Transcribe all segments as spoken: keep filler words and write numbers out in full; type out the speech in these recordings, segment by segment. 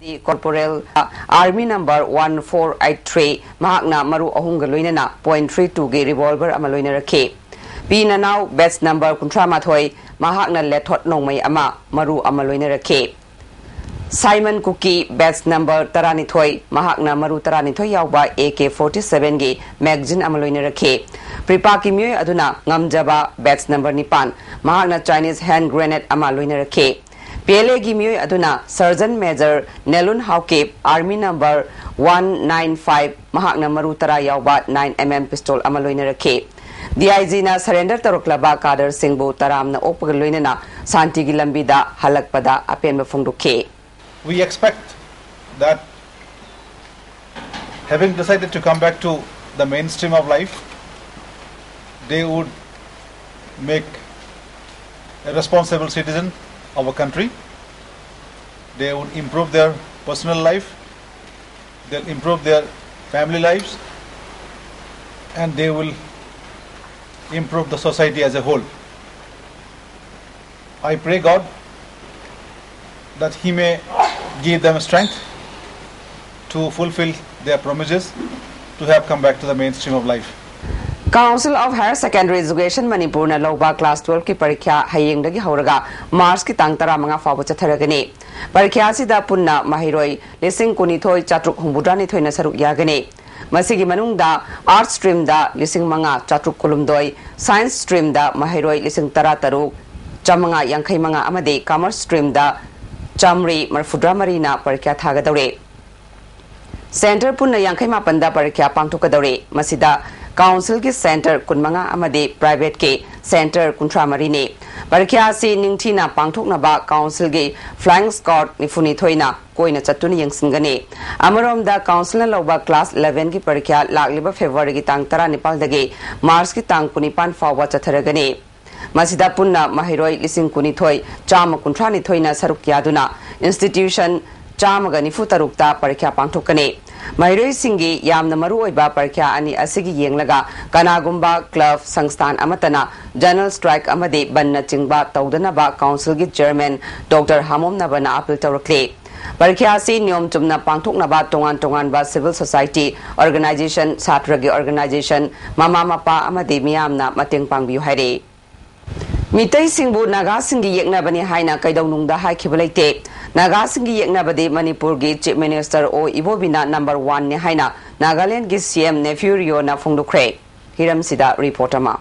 Corporal, Army number one four eight three, ꯃꯍꯥꯛꯅ ꯃꯔꯨ ꯑꯍꯨꯝꯒ ꯂꯣꯏꯅꯅ point three two ꯒꯤ revolver ꯑꯃ ꯂꯣꯏꯅꯔꯛꯈꯤ꯫ ꯄꯤ ꯅꯅꯥꯎ batch number ꯀꯨꯟꯊ꯭ꯔꯥ ꯃꯥꯊꯣꯏ, ꯃꯍꯥꯛꯅ ꯂꯦꯊꯣꯠ ꯅꯣꯡꯃꯩ ꯑꯃ, ꯃꯔꯨ ꯑꯃ ꯂꯣꯏꯅꯔꯛꯈꯤ꯫ ꯁꯥꯏꯃꯟ ꯀꯨꯀꯤ batch number ꯇꯔꯥꯅꯤꯊꯣꯏ, ꯃꯍꯥꯛꯅ ꯃꯔꯨ ꯇꯔꯥꯅꯤꯊꯣꯏ ꯌꯥꯎꯕ A K forty seven ꯒꯤ magazine ꯑꯃ ꯂꯣꯏꯅꯔꯛꯈꯤ꯫ ꯄ꯭ꯔꯤꯄꯥꯛꯀꯤ ꯃꯤꯑꯣꯏ ꯑꯗꯨꯅ ꯉꯝꯖꯕ batch number ꯅꯤꯄꯥꯟ, ꯃꯍꯥꯛꯅ Chinese hand grenade ꯑꯃ ꯂꯣꯏꯅꯔꯛꯈꯤ꯫ P L A ꯒꯤ ꯃꯤꯑꯣꯏ ꯑꯗꯨꯅ Sergeant Major ꯅꯦꯂꯨꯟ Haokip, Army number one nine five, ꯃꯍꯥꯛꯅ ꯃꯔꯨ ꯇꯔꯥ ꯌꯥꯎꯕ nine M M pistol ꯑꯃ ꯂꯣꯏꯅꯔꯛꯈꯤ꯫ D I G ꯅ surrender ꯇꯧꯔꯛꯂꯕ ꯀꯥꯗꯔ ꯁꯤꯡꯕꯨ ꯇꯔꯥꯝꯅ ꯑꯣꯛꯄꯒ ꯂꯣꯏꯅꯅ ꯁꯥꯟꯇꯤꯒꯤ ꯂꯝꯕꯤꯗ ꯍꯜꯂꯛꯄꯗ ꯑꯄꯦꯟꯕ ꯐꯣꯡꯗꯣꯛꯈꯤ꯫ We expect that having decided to come back to the mainstream of life, they would make a responsible citizen of a country. They would improve their personal life, they'll improve their family lives, and they will improve the society as a whole. I pray God that He may give them strength to fulfill their promises to have come back to the mainstream of life. Council of Higher Secondary Education ꯃꯅꯤꯄꯨꯔꯅ ꯂꯧꯕ class twelve ꯀꯤ ꯄꯔꯤꯈ꯭ꯌꯥ ꯍꯌꯦꯡꯗꯒꯤ ꯍꯧꯔꯒ March ꯀꯤ ꯇꯥꯡ ꯇꯔꯥꯃꯉꯥ ꯐꯥꯎꯕ ꯆꯠꯊꯔꯒꯅꯤ꯫ ꯄꯔꯤꯈ꯭ꯌꯥ ꯑꯁꯤꯗ ꯄꯨꯟꯅ ꯃꯍꯩꯔꯣꯏ ꯂꯤꯁꯤꯡ ꯀꯨꯟꯅꯤꯊꯣꯏ ꯆꯥꯇ꯭ꯔꯨꯛ ꯍꯨꯝꯐꯨꯇꯔꯥꯅꯤꯊꯣꯏꯅ ꯁꯔꯨꯛ ꯌꯥꯒꯅꯤ꯫ ꯃꯁꯤꯒꯤ ꯃꯅꯨꯡꯗ Arts stream ꯗ ꯂꯤꯁꯤꯡ ꯃꯉꯥ ꯆꯥꯇ꯭ꯔꯨꯛ ꯀꯨꯟꯍꯨꯝꯗꯣꯏ, Science stream ꯗ ꯃꯍꯩꯔꯣꯏ ꯂꯤꯁꯤꯡ ꯇꯔꯥ ꯇꯔꯨꯛ ꯆꯥꯃꯉꯥ ꯌꯥꯡꯈꯩ ꯃꯉꯥ ꯑꯃꯗꯤ Commerce stream ꯗ ꯆꯥꯃꯔꯤ ꯃꯔꯤꯐꯨꯇꯔꯥ ꯃꯔꯤꯅ ꯄꯔꯤꯈ꯭ꯌꯥ ꯊꯥꯒꯗꯧꯔꯤ꯫ Centre ꯄꯨꯟꯅ ꯌꯥꯡꯈꯩ ꯃꯥꯄꯟꯗ ꯄꯔꯤꯈ꯭ꯌꯥ ꯄꯥꯡꯊꯣꯛꯀꯗꯧꯔꯤ꯫ ꯃꯁꯤꯗ Council ꯒꯤ centre ꯀꯨꯟꯃꯉꯥ ꯑꯃꯗꯤ private ꯀꯤ centre ꯀꯨꯟꯊ꯭ꯔꯥ ꯃꯔꯤꯅꯤ꯫ ꯄꯔꯤꯈ꯭ꯌꯥ ꯑꯁꯤ ꯅꯤꯡꯊꯤꯅ ꯄꯥꯡꯊꯣꯛꯅꯕ Council ꯒꯤ flying squad ꯅꯤꯐꯨꯅꯤꯊꯣꯏꯅ ꯀꯣꯏꯅ ꯆꯠꯇꯨꯅ ꯌꯦꯡꯁꯤꯟꯒꯅꯤ꯫ ꯑꯃꯔꯣꯝꯗ, Council ꯅ ꯂꯧꯕ class eleven ꯒꯤ ꯄꯔꯤꯈ꯭ꯌꯥ ꯂꯥꯛꯂꯤꯕ February ꯒꯤ ꯇꯥꯡ ꯇꯔꯥꯅꯤꯄꯥꯜꯗꯒꯤ March ꯀꯤ ꯇꯥꯡ ꯀꯨꯟꯅꯤꯄꯥꯜ ꯐꯥꯎꯕ ꯆꯠꯊꯔꯒꯅꯤ꯫ ꯃꯁꯤꯗ ꯄꯨꯟꯅ ꯃꯍꯩꯔꯣꯏ ꯂꯤꯁꯤꯡ ꯀꯨꯟꯅꯤꯊꯣꯏ ꯆꯥꯝꯃ ꯀꯨꯟꯊ꯭ꯔꯥꯅꯤꯊꯣꯏꯅ ꯁꯔꯨꯛ ꯌꯥꯗꯨꯅ institution ꯆꯥꯝꯃꯒ ꯅꯤꯐꯨ ꯇꯔꯨꯛꯇ ꯄꯔꯤꯈ꯭ꯌꯥ ꯄꯥꯡꯊꯣꯛꯀꯅꯤ꯫ ꯃꯍꯩꯔꯣꯏꯁꯤꯡꯒꯤ ꯌꯥꯝꯅ ꯃꯔꯨꯑꯣꯏꯕ ꯄꯔꯤꯈ꯭ꯌꯥ ꯑꯅꯤ ꯑꯁꯤꯒꯤ ꯌꯦꯡꯂꯒ ꯀꯅꯥꯒꯨꯝꯕ club ꯁꯪꯁꯊꯥꯟ ꯑꯃꯠꯇꯅ general strike ꯑꯃꯗꯤ ꯕꯟꯅꯆꯤꯡꯕ ꯇꯧꯗꯅꯕ Council ꯒꯤ Chairman Doctor ꯍꯥꯃꯣꯝ ꯅꯕꯅ appeal ꯇꯧꯔꯛꯂꯤ꯫ ꯄꯔꯤꯈ꯭ꯌꯥ ꯑꯁꯤ ꯅꯤꯌꯣꯝ ꯆꯨꯝꯅ ꯄꯥꯡꯊꯣꯛꯅꯕ ꯇꯣꯉꯥꯟ ꯇꯣꯉꯥꯟꯕ civil society organization, ꯁꯥꯇ꯭ꯔꯒꯤ organization, ꯃꯃꯥ ꯃꯄꯥ ꯑꯃꯗꯤ ꯃꯤꯌꯥꯝꯅ ꯃꯇꯦꯡ ꯄꯥꯡꯕꯤꯌꯨ ꯍꯥꯏꯔꯤ꯫ ꯃꯤꯇꯩꯁꯤꯡꯕꯨ ꯅꯥꯒꯥꯁꯤꯡꯒꯤ ꯌꯦꯛꯅꯕꯅꯤ ꯍꯥꯏꯅ ꯀꯩꯗꯧꯅꯨꯡꯗ ꯍꯥꯏꯈꯤꯕ ꯂꯩꯇꯦ꯫ ꯅꯥꯒꯥꯁꯤꯡꯒꯤ ꯌꯦꯛꯅꯕꯗꯤ ꯃꯅꯤꯄꯨꯔꯒꯤ Chief Minister ꯑꯣ ꯏꯕꯣꯕꯤꯅ number one ꯅꯤ ꯍꯥꯏꯅ ꯅꯥꯒꯥꯂꯦꯟꯗꯒꯤ C M ꯅꯦꯐ꯭ꯌꯨ ꯔꯤꯑꯣꯅ ꯐꯣꯡꯗꯣꯛꯈ꯭ꯔꯦ꯫ ꯍꯤꯔꯝꯁꯤꯗ report ꯑꯃ꯫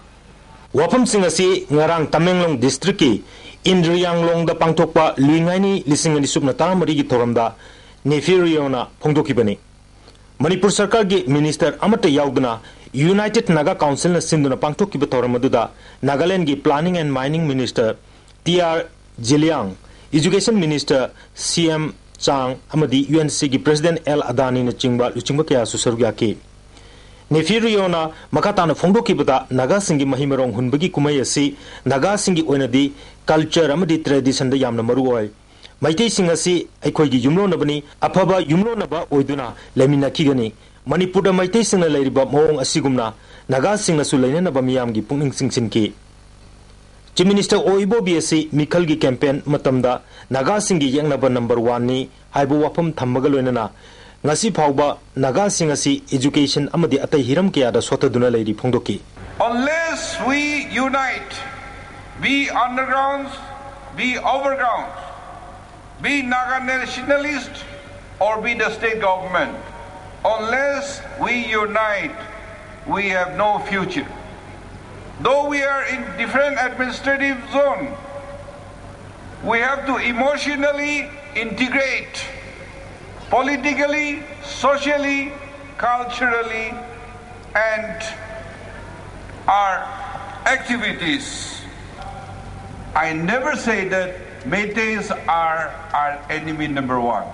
ꯋꯥꯐꯝꯁꯤꯡ ꯑꯁꯤ ꯉꯔꯥꯡ ꯇꯃꯦꯡꯂꯣꯡ district ꯀꯤ ꯏꯟꯗ꯭ꯔꯤꯌꯥꯡꯂꯣꯡꯗ ꯄꯥꯡꯊꯣꯛꯄ ꯂꯨꯏꯉꯥꯏꯅꯤ ꯂꯤꯁꯤꯡ ꯑꯅꯤ ꯁꯨꯞꯅ ꯇꯔꯥꯃꯔꯤꯒꯤ ꯊꯧꯔꯝꯗ ꯅꯦꯐ꯭ꯌꯨ ꯔꯤꯑꯣꯅ ꯐꯣꯡꯗꯣꯛꯈꯤꯕꯅꯤ꯫ ꯃꯅꯤꯄꯨꯔ ꯁꯔꯀꯥꯔꯒꯤ minister ꯑꯃꯠꯇ ꯌꯥꯎꯗꯅ United Naga Council ꯅ ꯁꯤꯟꯗꯨꯅ ꯄꯥꯡꯊꯣꯛꯈꯤꯕ ꯊꯧꯔꯝ ꯑꯗꯨꯗ ꯅꯥꯒꯥꯂꯦꯟꯗꯒꯤ Planning and Mining Minister T R ꯖꯤꯂꯤꯌꯥꯡ, Education Minister C M ꯆꯥꯡ ꯑꯃꯗꯤ U N C ꯒꯤ President ꯑꯦꯜ ꯑꯗꯥꯅꯤꯅꯆꯤꯡꯕ ꯂꯨꯆꯤꯡꯕ ꯀꯌꯥꯁꯨ ꯁꯔꯨꯛ ꯌꯥꯈꯤ꯫ ꯅꯦꯐ꯭ꯌꯨ ꯔꯤꯑꯣꯅ ꯃꯈꯥ ꯇꯥꯅ ꯐꯣꯡꯗꯣꯛꯈꯤꯕꯗ, ꯅꯥꯒꯥꯁꯤꯡꯒꯤ ꯃꯍꯩ ꯃꯔꯣꯡ ꯍꯨꯟꯕꯒꯤ ꯀꯨꯝꯍꯩ ꯑꯁꯤ ꯅꯥꯒꯥꯁꯤꯡꯒꯤ ꯑꯣꯏꯅꯗꯤ culture ꯑꯃꯗꯤ tradition ꯗ ꯌꯥꯝꯅ ꯃꯔꯨ ꯑꯣꯏ꯫ ꯃꯩꯇꯩꯁꯤꯡ ꯑꯁꯤ ꯑꯩꯈꯣꯏꯒꯤ ꯌꯨꯝꯂꯣꯟꯅꯕꯅꯤ, ꯑꯐꯕ ꯌꯨꯝꯂꯣꯟꯅꯕ ꯑꯣꯏꯗꯨꯅ ꯂꯩꯃꯤꯟꯅꯈꯤꯒꯅꯤ꯫ ꯃꯅꯤꯄꯨꯔꯗ ꯃꯩꯇꯩꯁꯤꯡꯅ ꯂꯩꯔꯤꯕ ꯃꯑꯣꯡ ꯑꯁꯤꯒꯨꯝꯅ ꯅꯥꯒꯥꯁꯤꯡꯅꯁꯨ ꯂꯩꯅꯅꯕ ꯃꯤꯌꯥꯝꯒꯤ ꯄꯨꯛꯅꯤꯡ ꯆꯤꯡꯁꯤꯟꯈꯤ꯫ Chief Minister ꯑꯣ ꯏꯕꯣꯕꯤ ꯑꯁꯤ ꯃꯤꯈꯜꯒꯤ campaign ꯃꯇꯝꯗ ꯅꯥꯒꯥꯁꯤꯡꯒꯤ ꯌꯦꯛꯅꯕ number one ꯅꯤ ꯍꯥꯏꯕ ꯋꯥꯐꯝ ꯊꯝꯕꯒ ꯂꯣꯏꯅꯅ ꯉꯁꯤ ꯐꯥꯎꯕ ꯅꯥꯒꯥꯁꯤꯡ ꯑꯁꯤ education ꯑꯃꯗꯤ ꯑꯇꯩ ꯍꯤꯔꯝ ꯀꯌꯥꯗ ꯁꯣꯠꯊꯗꯨꯅ ꯂꯩꯔꯤ ꯐꯣꯡꯗꯣꯛꯈꯤ꯫ Unless we unite, be undergrounds, be overgrounds, be Naga nationalist, or be the state government, unless we unite, we have no future. Though we are in different administrative zone, we have to emotionally integrate politically, socially, culturally, and our activities. I never say that Meiteis are our enemy number one.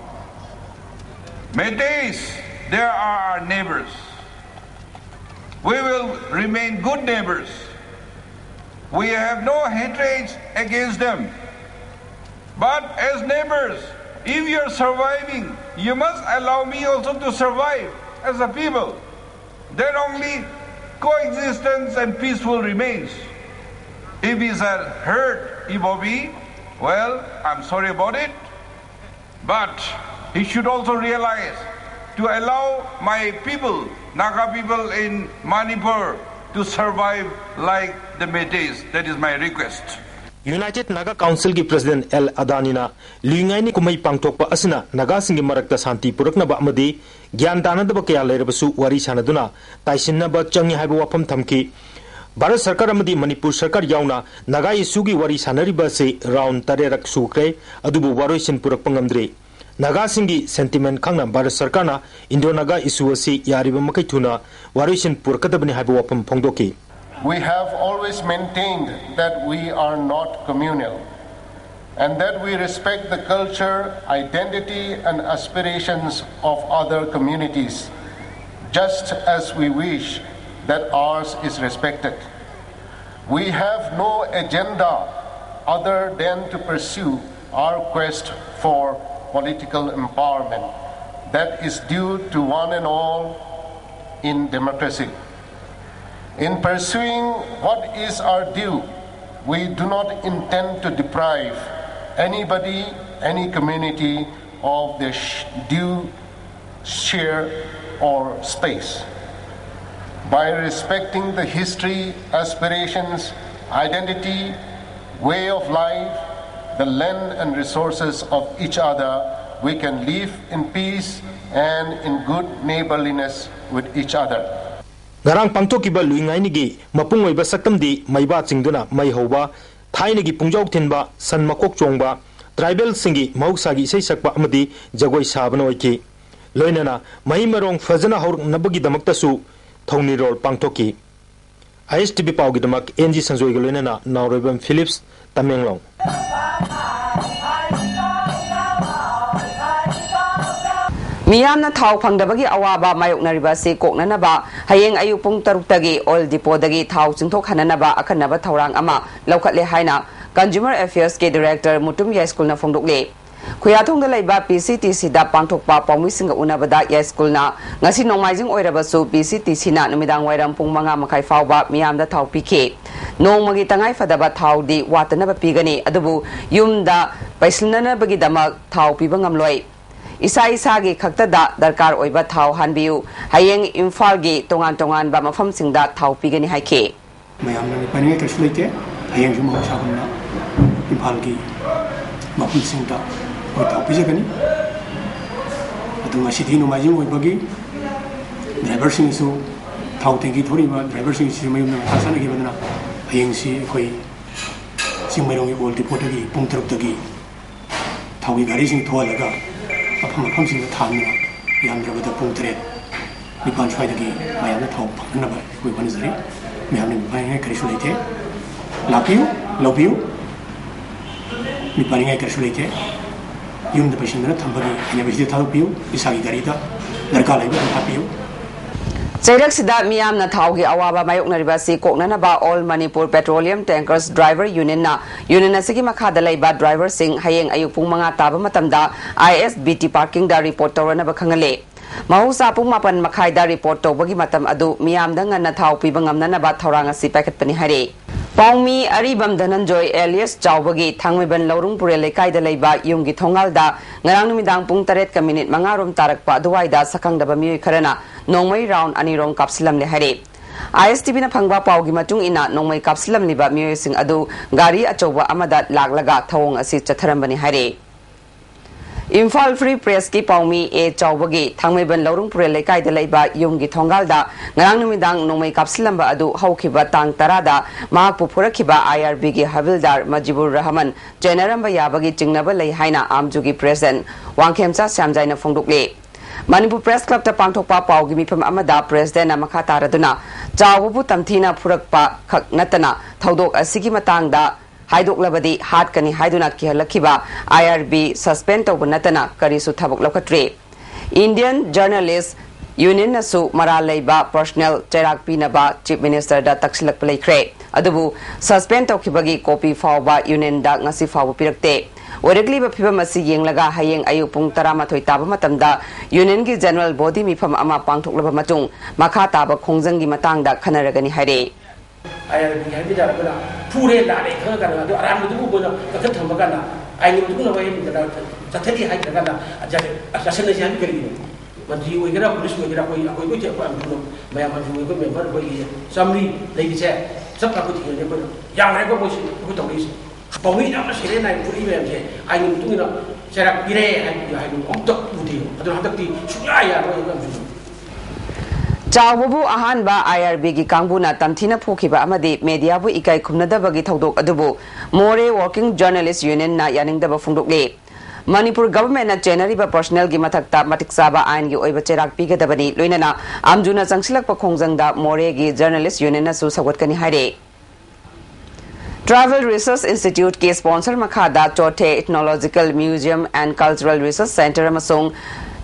Meiteis, they are our neighbors. We will remain good neighbors. We have no hatred against them. But as neighbors, if you are surviving, you must allow me also to survive as a people. Then only coexistence and peace will remain. If it's a hurt, Ibobi, well, I'm sorry about it. But he should also realize to allow my people, Naga people in Manipur, to survive like the Meiteis. That is my request. United Naga Councilꯒꯤ President L ꯑꯗꯥꯅꯤꯅ ꯂꯨꯏꯉꯥꯏꯅꯤ ꯀꯨꯝꯍꯩ ꯄꯥꯡꯊꯣꯛꯄ ꯑꯁꯤꯅ ꯅꯥꯒꯥꯁꯤꯡꯒꯤ ꯃꯔꯛꯇ ꯁꯥꯟꯇꯤ ꯄꯨꯔꯛꯅꯕ ꯑꯃꯗꯤ ꯒ꯭ꯌꯥꯟ ꯇꯥꯅꯗꯕ ꯀꯌꯥ ꯂꯩꯔꯕꯁꯨ ꯋꯥꯔꯤ ꯁꯥꯟꯅꯗꯨꯅ ꯇꯥꯏꯁꯤꯟꯅꯕ ꯆꯪꯏ ꯍꯥꯏꯕ ꯋꯥꯐꯝ ꯊꯝꯈꯤ꯫ ꯚꯥꯔꯠ ꯁꯔꯀꯥꯔ ꯑꯃꯗꯤ ꯃꯅꯤꯄꯨꯔ ꯁꯔꯀꯥꯔ ꯌꯥꯎꯅ ꯅꯥꯒꯥ ꯏꯁꯨꯒꯤ ꯋꯥꯔꯤ ꯁꯥꯟꯅꯔꯤꯕ ꯑꯁꯤ round ꯇꯔꯦꯠꯔꯛ ꯁꯨꯈ꯭ꯔꯦ, ꯑꯗꯨꯕꯨ ꯋꯥꯔꯣꯏꯁꯤꯟ ꯄꯨꯔꯛꯄ ꯉꯝꯗ꯭ꯔꯤ꯫ ꯅꯥꯒꯥꯁꯤꯡꯒꯤ sentiment ꯈꯪꯅ ꯚꯥꯔꯠ ꯁꯔꯀꯥꯔꯅ Indo-Naga issue ꯑꯁꯤ ꯌꯥꯔꯤꯕ ꯃꯈꯩ ꯊꯨꯅ ꯋꯥꯔꯣꯏꯁꯤꯟ ꯄꯨꯔꯛꯀꯗꯕꯅꯤ ꯍꯥꯏꯕ ꯋꯥꯐꯝ ꯐꯣꯡꯗꯣꯛꯈꯤ꯫ We have always maintained that we are not communal and that we respect the culture, identity, and aspirations of other communities just as we wish that ours is respected. We have no agenda other than to pursue our quest for political empowerment that is due to one and all in democracy. In pursuing what is our due, we do not intend to deprive anybody, any community of their sh- due share or space. By respecting the history, aspirations, identity, way of life, the land and resources of each other, we can live in peace and in good neighborliness with each other. ꯉꯔꯥꯡ ꯄꯥꯡꯊꯣꯛꯈꯤꯕ ꯂꯨꯏꯉꯥꯏꯅꯤꯒꯤ ꯃꯄꯨꯡ ꯑꯣꯏꯕ ꯁꯛꯇꯝꯗꯤ ꯃꯩꯕꯥ ꯆꯤꯡꯗꯨꯅ ꯃꯩ ꯍꯧꯕ, ꯊꯥꯏꯅꯒꯤ ꯄꯨꯡꯖꯥꯎ ꯊꯤꯟꯕ, ꯁꯟ ꯃꯀꯣꯛ ꯆꯣꯡꯕ, tribalꯁꯤꯡꯒꯤ ꯃꯍꯧꯁꯥꯒꯤ ꯏꯁꯩ ꯁꯛꯄ ꯑꯃꯗꯤ ꯖꯒꯣꯏ ꯁꯥꯕꯅ ꯑꯣꯏꯈꯤ꯫ ꯂꯣꯏꯅꯅ ꯃꯍꯩ ꯃꯔꯣꯡ ꯐꯖꯅ ꯍꯧꯔꯛꯅꯕꯒꯤꯗꯃꯛꯇꯁꯨ ꯊꯧꯅꯤꯔꯣꯜ ꯄꯥꯡꯊꯣꯛꯈꯤ꯫ ꯑꯥꯏ ꯑꯦꯁ ꯇꯤ ꯚꯤ ꯄꯥꯎꯒꯤꯗꯃꯛ ꯑꯦꯟ ꯖꯤ ꯁꯟꯖꯣꯏꯒ ꯂꯣꯏꯅꯅ ꯅꯥꯎꯔꯣꯏꯕꯝ ꯐꯤꯂꯤꯞꯁ, ꯇꯃꯦꯡꯂꯣꯡ꯫ ꯃꯤꯌꯥꯝꯅ ꯊꯥꯎ ꯐꯪꯗꯕꯒꯤ ꯑꯋꯥꯕ ꯃꯥꯌꯣꯛꯅꯔꯤꯕ ꯑꯁꯤ ꯀꯣꯛꯅꯅꯕ ꯍꯌꯦꯡ ꯑꯌꯨꯛ ꯄꯨꯡ ꯇꯔꯨꯛꯇꯒꯤ ꯑꯣꯏꯜ ꯗꯤꯄꯣꯗꯒꯤ ꯊꯥꯎ ꯆꯤꯡꯊꯣꯛꯍꯟꯅꯅꯕ ꯑꯈꯟꯅꯕ ꯊꯧꯔꯥꯡ ꯑꯃ ꯂꯧꯈꯠꯂꯦ ꯍꯥꯏꯅ Consumer Affairsꯀꯤ Director ꯃꯨꯇꯨꯝ ꯌꯥꯏꯁ꯭ꯀꯨꯜꯅ ꯐꯣꯡꯗꯣꯛꯂꯤ꯫ ꯈꯨꯌꯥꯊꯣꯡꯗ ꯂꯩꯕ ꯄꯤ ꯁꯤ ꯇꯤ ꯁꯤꯗ ꯄꯥꯡꯊꯣꯛꯄ ꯄꯥꯎꯃꯤꯁꯤꯡꯒ ꯎꯅꯕꯗ ꯌꯥꯏꯁ꯭ꯀꯨꯜꯅ ꯉꯁꯤ ꯅꯣꯡꯃꯥꯏꯖꯤꯡ ꯑꯣꯏꯔꯕꯁꯨ ꯄꯤ ꯁꯤ ꯇꯤ ꯁꯤꯅ ꯅꯨꯃꯤꯗꯥꯡ ꯋꯥꯏꯔꯝ ꯄꯨꯡ ꯃꯉꯥ ꯃꯈꯥꯏ ꯐꯥꯎꯕ ꯃꯤꯌꯥꯝꯗ ꯊꯥꯎ ꯄꯤꯈꯤ꯫ ꯅꯣꯡꯃꯒꯤ ꯇꯉꯥꯏ ꯐꯗꯕ ꯊꯥꯎꯗꯤ ꯋꯥꯠꯇꯅꯕ ꯄꯤꯒꯅꯤ, ꯑꯗꯨꯕꯨ ꯌꯨꯝꯗ ꯄꯩꯁꯤꯟꯅꯅꯕꯒꯤꯗꯃꯛ ꯊꯥꯎ ꯄꯤꯕ ꯉꯝꯂꯣꯏ꯫ ꯏꯁꯥ ꯏꯁꯥꯒꯤ ꯈꯛꯇꯗ ꯗꯔꯀꯥꯔ ꯑꯣꯏꯕ ꯊꯥꯎ ꯍꯥꯟꯕꯤꯌꯨ꯫ ꯍꯌꯦꯡ ꯏꯝꯐꯥꯜꯒꯤ ꯇꯣꯉꯥꯟ ꯇꯣꯉꯥꯟꯕ ꯃꯐꯝꯁꯤꯡꯗ ꯊꯥꯎ ꯄꯤꯒꯅꯤ ꯍꯥꯏꯈꯤ꯫ ꯃꯌꯥꯝꯅ ꯃꯤꯄꯥꯏꯅꯤꯡꯉꯥꯏ ꯀꯔꯤꯁꯨ ꯂꯩꯇꯦ꯫ ꯍꯌꯦꯡꯁꯨ ꯃꯍꯧꯁꯥꯒꯨꯝꯅ ꯏꯝꯐꯥꯜꯒꯤ ꯃꯐꯝꯁꯤꯡꯗ ꯑꯩꯈꯣꯏ ꯊꯥꯎ ꯄꯤꯖꯒꯅꯤ꯫ ꯑꯗꯨ ꯉꯁꯤꯗꯤ ꯅꯣꯡꯃꯥꯏꯖꯤꯡ ꯑꯣꯏꯕꯒꯤ ꯗ꯭ꯔꯥꯏꯚꯔꯁꯤꯡꯁꯨ, ꯊꯥꯎ ꯇꯦꯡꯀꯤ ꯊꯧꯔꯤꯕ ꯗ꯭ꯔꯥꯏꯚꯔꯁꯤꯡꯁꯤ ꯃꯌꯨꯝꯗ ꯉꯟꯇꯥ ꯆꯠꯅꯈꯤꯕꯗꯨꯅ ꯍꯌꯦꯡꯁꯤ ꯑꯩꯈꯣꯏ ꯆꯤꯡꯃꯩꯔꯣꯡꯒꯤ ꯑꯣꯜ ꯗꯤꯄꯣꯗꯒꯤ ꯄꯨꯡ ꯇꯔꯨꯛꯇꯒꯤ ꯊꯥꯎꯒꯤ ꯒꯥꯔꯤꯁꯤꯡ ꯊꯣꯛꯍꯜꯂꯒ ꯃꯐꯝ ꯃꯐꯝꯁꯤꯡꯗ ꯊꯥꯟꯗꯨꯅ ꯌꯥꯝꯗ꯭ꯔꯕꯗ ꯄꯨꯡ ꯇꯔꯦꯠ, ꯅꯤꯄꯥꯟ ꯁ꯭ꯋꯥꯏꯗꯒꯤ ꯃꯌꯥꯝꯅ ꯊꯥꯎ ꯐꯪꯅꯅꯕ ꯑꯩꯈꯣꯏ ꯍꯣꯠꯅꯖꯔꯤ꯫ ꯃꯌꯥꯝꯅ ꯃꯤꯄꯥꯏꯅꯤꯡꯉꯥꯏ ꯀꯔꯤꯁꯨ ꯂꯩꯇꯦ꯫ ꯂꯥꯛꯄꯤꯌꯨ, ꯂꯧꯕꯤꯌꯨ꯫ ꯃꯤꯄꯥꯏꯅꯤꯡꯉꯥꯏ ꯀꯔꯤꯁꯨ ꯂꯩꯇꯦ꯫ ꯌꯨꯝꯗ ꯄꯩꯁꯤꯟꯗꯨꯅ ꯊꯝꯕꯒꯤ ꯍꯩꯅꯕꯤꯁꯤꯗ ꯊꯥꯗꯣꯛꯄꯤꯌꯨ꯫ ꯏꯁꯥꯒꯤ ꯒꯥꯔꯤꯗ ꯗꯔꯀꯥꯔ ꯂꯩꯕ ꯑꯗꯨꯝ ꯍꯥꯞꯄꯤꯌꯨ꯫ ꯆꯩꯔꯛꯁꯤꯗ ꯃꯤꯌꯥꯝꯅ ꯊꯥꯎꯒꯤ ꯑꯋꯥꯕ ꯃꯥꯌꯣꯛꯅꯔꯤꯕ ꯑꯁꯤ ꯀꯣꯛꯅꯅꯕ All Manipur Petroleum Tankers Driver Union ꯅ ꯌꯨꯅꯤꯌꯟ ꯑꯁꯤꯒꯤ ꯃꯈꯥꯗ ꯂꯩꯕ ꯗ꯭ꯔꯥꯏꯚꯔꯁꯤꯡ ꯍꯌꯦꯡ ꯑꯌꯨꯛ ꯄꯨꯡ ꯃꯉꯥ ꯇꯥꯕ ꯃꯇꯝꯗ I S B T parking the report ꯇꯧꯔꯅꯕ ꯈꯪꯍꯜꯂꯤ꯫ ꯃꯍꯧꯁꯥ ꯄꯨꯡ ꯃꯥꯄꯟ ꯃꯈꯥꯏꯗ ꯔꯤꯄꯣꯔꯠ ꯇꯧꯕꯒꯤ ꯃꯇꯝ ꯑꯗꯨ ꯃꯤꯌꯥꯝꯗ ꯉꯟꯅ ꯊꯥꯎ ꯄꯤꯕ ꯉꯝꯅꯅꯕ ꯊꯧꯔꯥꯡ ꯑꯁꯤ ꯄꯥꯏꯈꯠꯄꯅꯤ ꯍꯥꯏꯔꯤ꯫ ꯄꯥꯎꯃꯤ ꯑꯔꯤꯕꯝ ꯙꯅꯟꯖꯣꯏ alias ꯆꯥꯎꯕꯒꯤ ꯊꯥꯡꯃꯩꯕꯟ ꯂꯧꯔꯨꯡ ꯄꯨꯔꯦꯜ ꯂꯩꯀꯥꯏꯗ ꯂꯩꯕ ꯌꯨꯝꯒꯤ ꯊꯣꯡꯒꯥꯜꯗ ꯉꯔꯥꯡ ꯅꯨꯃꯤꯗꯥꯡ ꯄꯨꯡ ꯇꯔꯦꯠꯀ ꯃꯤꯅꯤꯠ ꯃꯉꯥ ꯔꯣꯝ ꯇꯥꯔꯛꯄ ꯑꯗꯨꯋꯥꯏꯗ ꯁꯛꯈꯪꯗꯕ ꯃꯤꯑꯣꯏ ꯈꯔꯅ ꯅꯣꯡꯃꯩ ꯔꯥꯎꯟ ꯑꯅꯤꯔꯣꯝ ꯀꯥꯞꯁꯤꯜꯂꯝꯂꯦ ꯍꯥꯏꯔꯤ꯫ I S T V ꯅ ꯐꯪꯕ ꯄꯥꯎꯒꯤ ꯃꯇꯨꯡ ꯏꯟꯅ ꯅꯣꯡꯃꯩ ꯀꯥꯞꯁꯤꯜꯂꯝꯂꯤꯕ ꯃꯤꯑꯣꯏꯁꯤꯡ ꯑꯗꯨ ꯒꯥꯔꯤ ꯑꯆꯧꯕ ꯑꯃꯗ ꯂꯥꯛꯂꯒ ꯊꯧꯑꯣꯡ ꯑꯁꯤ ꯆꯠꯊꯔꯝꯕꯅꯤ ꯍꯥꯏꯔꯤ꯫ ꯏꯝꯐꯥꯜ Free Press ꯀꯤ ꯄꯥꯎꯃꯤ ꯑꯦ ꯆꯥꯎꯕꯒꯤ ꯊꯥꯡꯃꯩꯕꯟ ꯂꯧꯔꯨꯡ ꯄꯨꯔꯦꯜ ꯂꯩꯀꯥꯏꯗ ꯂꯩꯕ ꯌꯨꯝꯒꯤ ꯊꯣꯡꯒꯥꯜꯗ ꯉꯔꯥꯡ ꯅꯨꯃꯤꯗꯥꯡ ꯅꯣꯡꯃꯩ ꯀꯥꯞꯁꯤꯜꯂꯝꯕ ꯑꯗꯨ ꯍꯧꯈꯤꯕ ꯇꯥꯡ ꯇꯔꯥꯗ ꯃꯍꯥꯛꯄꯨ ꯐꯨꯔꯛꯈꯤꯕ I R B ꯒꯤ ꯍꯕꯤꯜꯗꯥꯔ ꯃꯖꯤꯕꯨꯔ ꯔꯍꯃꯟ ꯆꯦꯟꯅꯔꯝꯕ ꯌꯥꯕꯒꯤ ꯆꯤꯡꯅꯕ ꯂꯩ ꯍꯥꯏꯅ ꯑꯥꯝꯖꯨꯒꯤ president ꯋꯥꯡꯈꯦꯝꯆꯥ ꯁ꯭ꯌꯥꯝꯖꯥꯏꯅ ꯐꯣꯡꯗꯣꯛꯂꯤ꯫ ꯃꯅꯤꯄꯨꯔ Press Club ꯇ ꯄꯥꯡꯊꯣꯛꯄ ꯄꯥꯎꯒꯤ ꯃꯤꯐꯝ ꯑꯃꯗ president ꯅ ꯃꯈꯥ ꯇꯥꯔꯗꯨꯅ ꯆꯥꯎꯕꯕꯨ ꯇꯝꯊꯤꯅ ꯐꯨꯔꯛꯄ ꯈꯛ ꯅꯠꯇꯅ ꯊꯧꯗꯣꯛ ꯑꯁꯤꯒꯤ ꯃꯇꯥꯡꯗ ꯍꯥꯏꯗꯣꯛꯂꯕꯗꯤ ꯍꯥꯠꯀꯅꯤ ꯍꯥꯏꯗꯨꯅ ꯀꯤꯍꯜꯂꯛꯈꯤꯕ I R B suspend ꯇꯧꯕ ꯅꯠꯇꯅ ꯀꯔꯤꯁꯨ ꯊꯕꯛ ꯂꯧꯈꯠꯇ꯭ꯔꯤ꯫ Indian Journalist Union ꯅꯁꯨ ꯃꯔꯥꯜ ꯂꯩꯕ personal ꯆꯩꯔꯥꯛ ꯄꯤꯅꯕ Chief Minister ꯗ ꯇꯛꯁꯤꯜꯂꯛꯄ ꯂꯩꯈ꯭ꯔꯦ꯫ ꯑꯗꯨꯕꯨ suspend ꯇꯧꯈꯤꯕꯒꯤ copy ꯐꯥꯎꯕ union ꯗ ꯉꯁꯤ ꯐꯥꯎꯕ ꯄꯤꯔꯛꯇꯦ꯫ ꯑꯣꯏꯔꯛꯂꯤꯕ ꯐꯤꯕꯝ ꯑꯁꯤ ꯌꯦꯡꯂꯒ ꯍꯌꯦꯡ ꯑꯌꯨꯛ ꯄꯨꯡ ꯇꯔꯥꯃꯥꯊꯣꯏ ꯇꯥꯕ ꯃꯇꯝꯗ union ꯒꯤ general body ꯃꯤꯐꯝ ꯑꯃ ꯄꯥꯡꯊꯣꯛꯂꯕ ꯃꯇꯨꯡ ꯃꯈꯥ ꯇꯥꯕ ꯈꯣꯡꯖꯪꯒꯤ ꯃꯇꯥꯡꯗ ꯈꯟꯅꯔꯒꯅꯤ ꯍꯥꯏꯔꯦ꯫ ꯑꯥꯏ ꯑꯥꯔ ꯕꯤ ꯍꯥꯏꯕ ꯇꯥꯔꯒꯅ ꯐꯨꯔꯦ, ꯂꯥꯛꯑꯦ ꯈꯪꯉꯀꯥꯟꯗ ꯑꯗꯨ ꯑꯔꯥꯟꯕꯗꯨꯕꯨ ꯃꯣꯏꯅ ꯀꯛꯊꯠ ꯊꯝꯕ ꯀꯥꯟꯗ ꯑꯥꯏꯟꯒꯤ ꯃꯇꯨꯡ ꯏꯟꯅ ꯋꯥꯌꯦꯜ ꯆꯠꯊꯔꯤ ꯍꯥꯏꯗ꯭ꯔꯒꯅ ꯆꯠꯁꯤꯟꯅꯁꯤ ꯍꯥꯏꯕ ꯀꯔꯤꯒꯤꯅꯣ? ꯃꯟꯇ꯭ꯔꯤ ꯑꯣꯏꯒꯦꯔꯥ, ꯄꯨꯂꯤꯁ ꯑꯣꯏꯒꯦꯔꯥ, ꯑꯩꯈꯣꯏ, ꯑꯩꯈꯣꯏ ꯂꯣꯏ ꯊꯦꯡꯅꯩ꯫ ꯑꯩꯈꯣꯏ ꯑꯃꯁꯨꯡ ꯑꯩꯈꯣꯏ ꯃꯦꯝꯕꯔ ꯑꯩꯈꯣꯏꯒꯤ ꯆꯥꯃꯔꯤ ꯂꯩꯔꯤꯁꯦ ꯆꯞ ꯆꯥ ꯑꯩꯈꯣꯏ ꯊꯦꯡꯅꯩ꯫ ꯑꯩꯈꯣꯏꯅ ꯌꯥꯝꯈ꯭ꯔꯦꯀꯣ ꯃꯣꯏꯁꯤ ꯑꯩꯈꯣꯏ ꯇꯧꯔꯛꯏꯁꯦ꯫ ꯄꯥꯎꯃꯤ ꯌꯥꯝꯅ ꯁꯦꯔꯦ ꯅꯥꯏ ꯄꯨꯔꯛꯏ ꯃꯌꯥꯝꯁꯦ ꯑꯥꯏꯟꯒꯤ ꯃꯇꯨꯡ ꯏꯟꯅ ꯆꯩꯔꯥꯛ ꯄꯤꯔꯦ ꯍꯥꯏꯕ ꯍꯥꯏꯕ ꯑꯃꯨꯛꯇ ꯎꯗꯦ꯫ ꯑꯗꯨꯅ ꯍꯟꯗꯛꯇꯤ ꯁꯨꯡꯌꯥ ꯌꯥꯔꯣꯏ ꯑꯩꯈꯣꯏ ꯑꯃꯁꯨꯡ꯫ ꯆꯥꯎꯕꯕꯨ ꯑꯍꯥꯟꯕ ꯑꯥꯏ ꯑꯥꯔ ꯕꯤꯒꯤ ꯀꯥꯡꯕꯨꯅ ꯇꯝꯊꯤꯅ ꯐꯨꯈꯤꯕ ꯑꯃꯗꯤ ꯃꯦꯗꯤꯌꯥꯕꯨ ꯏꯀꯥꯏ ꯈꯨꯝꯅꯗꯕꯒꯤ ꯊꯧꯗꯣꯛ ꯑꯗꯨꯕꯨ ꯃꯣꯔꯦ ꯋꯥꯔꯀꯤꯡ ꯖꯔꯅꯦꯂꯤꯁ ꯌꯨꯅꯤꯌꯟꯅ ꯌꯥꯅꯤꯡꯗꯕ ꯐꯣꯡꯗꯣꯛꯂꯤ꯫ ꯃꯅꯤꯄꯨꯔ ꯒꯚꯔꯟꯃꯦꯟꯠꯅ ꯆꯦꯟꯅꯔꯤꯕ ꯄꯔꯁꯣꯅꯦꯜꯒꯤ ꯃꯊꯛꯇ ꯃꯇꯤꯛ ꯆꯥꯕ ꯑꯥꯏꯟꯒꯤ ꯑꯣꯏꯕ ꯆꯩꯔꯥꯛ ꯄꯤꯒꯗꯕꯅꯤ, ꯂꯣꯏꯅꯅ ꯑꯝꯖꯨꯅ ꯆꯪꯁꯤꯜꯂꯛꯄ ꯈꯣꯡꯖꯪꯗ ꯃꯣꯔꯦꯒꯤ ꯖꯔꯅꯦꯂꯤꯁ ꯌꯨꯅꯤꯌꯟꯅꯁꯨ ꯁꯧꯒꯠꯀꯅꯤ ꯍꯥꯏꯔꯦ꯫ Tribal Research Instituteꯀꯤ sponsor ꯃꯈꯥꯗ ꯆꯣꯊꯦ Ethnological Museum and Cultural Research Centre ꯑꯃꯁꯨꯡ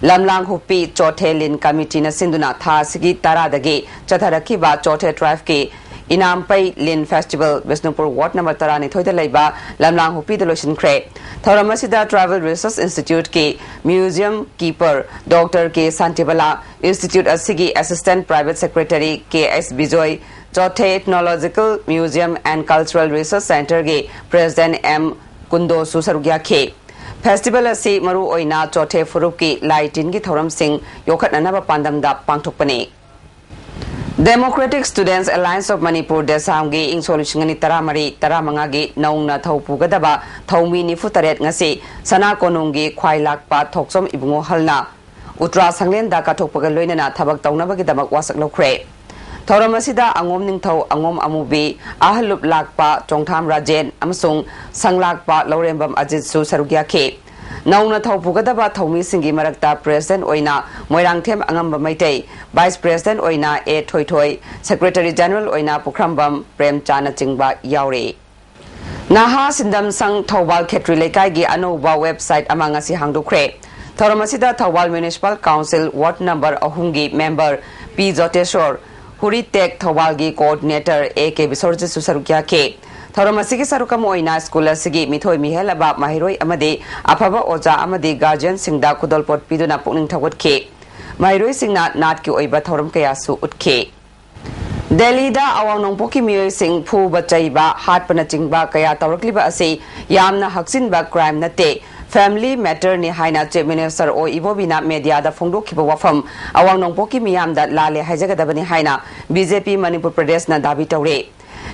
ꯂꯝꯂꯥꯡ ꯍꯨꯞꯄꯤ ꯆꯣꯊꯦ ꯂꯤꯟ ꯀꯃꯤꯇꯤꯅ ꯁꯤꯟꯗꯨꯅ ꯊꯥ ꯑꯁꯤꯒꯤ ꯇꯔꯥꯗꯒꯤ ꯆꯠꯊꯔꯛꯈꯤꯕ ꯆꯣꯊꯦ tribeꯀꯤ ꯏꯅꯥꯝꯄꯩ ꯂꯤꯟ festival ꯕꯤꯁꯅꯨꯄꯨꯔ ward number ꯇꯔꯥꯅꯤꯊꯣꯏꯗ ꯂꯩꯕ ꯂꯝꯂꯥꯡ ꯍꯨꯞꯄꯤꯗ ꯂꯣꯏꯁꯤꯟꯈ꯭ꯔꯦ꯫ ꯊꯧꯔꯝ ꯑꯁꯤꯗ Tribal Research Instituteꯀꯤ museum keeper Doctor K Shantibala, institute ꯑꯁꯤꯒꯤ assistant private secretary K S Bijoy, ꯆꯣꯊꯦ Ethnological Museum and Cultural Research Centreꯒꯤ president M ꯀꯨꯟꯗꯣꯁꯨ ꯁꯔꯨꯛ ꯌꯥꯈꯤ꯫ Festival ꯑꯁꯤ ꯃꯔꯨ ꯑꯣꯏꯅ ꯆꯣꯊꯦ ꯐꯨꯔꯨꯞꯀꯤ ꯂꯥꯏ ꯇꯤꯟꯒꯤ ꯊꯧꯔꯝꯁꯤꯡ ꯌꯣꯛꯈꯠꯅꯅꯕ ꯄꯥꯟꯗꯝꯗ ꯄꯥꯡꯊꯣꯛꯄꯅꯤ꯫ Democratic Students Alliance of Manipur, ꯗꯦꯁꯥꯝꯒꯤ ꯏꯪ ꯁꯣꯛ ꯂꯤꯁꯤꯡ ꯑꯅꯤ ꯇꯔꯥꯃꯔꯤ ꯇꯔꯥꯃꯉꯥꯒꯤ ꯅꯧꯅ ꯊꯧ ꯄꯨꯒꯗꯕ ꯊꯧꯃꯤ ꯅꯤꯐꯨ ꯇꯔꯦꯠ ꯉꯁꯤ ꯁꯅꯥ ꯀꯣꯅꯨꯡꯒꯤ ꯈ꯭ꯋꯥꯏ ꯂꯥꯛꯄ ꯊꯣꯛꯆꯣꯝ ꯏꯕꯨꯡꯉꯣ ꯍꯜꯅ ꯎꯇ꯭ꯔꯥ ꯁꯪꯂꯦꯟꯗ ꯀꯠꯊꯣꯛꯄꯒ ꯂꯣꯏꯅꯅ ꯊꯕꯛ ꯇꯧꯅꯕꯒꯤꯗꯃꯛ ꯋꯥꯁꯛ ꯂꯧꯈ꯭ꯔꯦ꯫ ꯊꯧꯔꯝ ꯑꯁꯤꯗ ꯑꯉꯣꯝ ꯅꯤꯡꯊꯧ, ꯑꯉꯣꯝ ꯑꯃꯨꯕꯤ, ꯑꯍꯜ ꯂꯨꯞ ꯂꯥꯛꯄ ꯆꯣꯡꯊꯥꯝ ꯔꯥꯖꯦꯟ ꯑꯃꯁꯨꯡ ꯁꯪꯂꯥꯛꯄ ꯂꯧꯔꯦꯝꯕꯝ ꯑꯖꯤꯠꯁꯨ ꯁꯔꯨꯛ ꯌꯥꯈꯤ꯫ ꯅꯧꯅ ꯊꯧ ꯄꯨꯒꯗꯕ ꯊꯧꯃꯤꯁꯤꯡꯒꯤ ꯃꯔꯛꯇ president ꯑꯣꯏꯅ ꯃꯣꯏꯔꯥꯡꯊꯦꯝ ꯑꯉꯝꯕ ꯃꯩꯇꯩ, vice president ꯑꯣꯏꯅ ꯑꯦ ꯊꯣꯏꯊꯣꯏ, secretary general ꯑꯣꯏꯅ ꯄꯨꯈ꯭ꯔꯝꯕꯝ ꯄ꯭ꯔꯦꯝꯆꯥꯅꯆꯤꯡꯕ ꯌꯥꯎꯔꯤ꯫ ꯅꯍꯥ ꯁꯤꯟꯗꯝ ꯁꯪ ꯊꯧꯕꯥꯜ ꯈꯦꯇ꯭ꯔꯤ ꯂꯩꯀꯥꯏꯒꯤ ꯑꯅꯧꯕ website ꯑꯃ ꯉꯁꯤ ꯍꯥꯡꯗꯣꯛꯈ꯭ꯔꯦ꯫ ꯊꯧꯔꯝ ꯑꯁꯤꯗ Thoubal Municipal Council ward number ꯑꯍꯨꯝꯒꯤ member P ꯖꯣꯇꯦꯁꯣꯔ, ꯍꯨꯔꯤꯇꯦꯛ ꯊꯧꯕꯥꯜꯒꯤ coordinator A K ꯕꯤꯁꯣꯔꯖꯤꯠꯁꯨ ꯁꯔꯨꯛ ꯌꯥꯈꯤ꯫ ꯊꯧꯔꯝ ꯑꯁꯤꯒꯤ ꯁꯔꯨꯛ ꯑꯃ ꯑꯣꯏꯅ ꯁ꯭ꯀꯨꯜ ꯑꯁꯤꯒꯤ ꯃꯤꯊꯣꯏ ꯃꯤꯍꯦꯜꯂꯕ ꯃꯍꯩꯔꯣꯏ ꯑꯃꯗꯤ ꯑꯐꯕ ꯑꯣꯖꯥ ꯑꯃꯗꯤ guardianꯁꯤꯡꯗ ꯈꯨꯗꯣꯜꯄꯣꯠ ꯄꯤꯗꯨꯅ ꯄꯨꯛꯅꯤꯡ ꯊꯧꯒꯠꯈꯤ꯫ ꯃꯍꯩꯔꯣꯏꯁꯤꯡꯅ ꯅꯥꯠꯀꯤ ꯑꯣꯏꯕ ꯊꯧꯔꯝ ꯀꯌꯥꯁꯨ ꯎꯠꯈꯤ꯫ ꯗꯦꯜꯂꯤꯗ ꯑꯋꯥꯡ ꯅꯣꯡꯄꯣꯛꯀꯤ ꯃꯤꯑꯣꯏꯁꯤꯡ ꯐꯨꯕ ꯆꯩꯕ, ꯍꯥꯠꯄꯅꯆꯤꯡꯕ ꯀꯌꯥ ꯇꯧꯔꯛꯂꯤꯕ ꯑꯁꯤ ꯌꯥꯝꯅ ꯍꯛꯆꯤꯟꯕ crime ꯅꯠꯇꯦ, family matterꯅꯤ ꯍꯥꯏꯅ Chief Minister ꯑꯣ ꯏꯕꯣꯕꯤꯅ mediaꯗ ꯐꯣꯡꯗꯣꯛꯈꯤꯕ ꯋꯥꯐꯝ ꯑꯋꯥꯡ ꯅꯣꯡꯄꯣꯛꯀꯤ ꯃꯤꯌꯥꯝꯗ ꯂꯥꯜꯂꯦ ꯍꯥꯏꯖꯒꯗꯕꯅꯤ ꯍꯥꯏꯅ BJP ꯃꯅꯤꯄꯨꯔ ꯄ꯭ꯔꯗꯦꯁꯅ ꯗꯥꯕꯤ ꯇꯧꯔꯦ꯫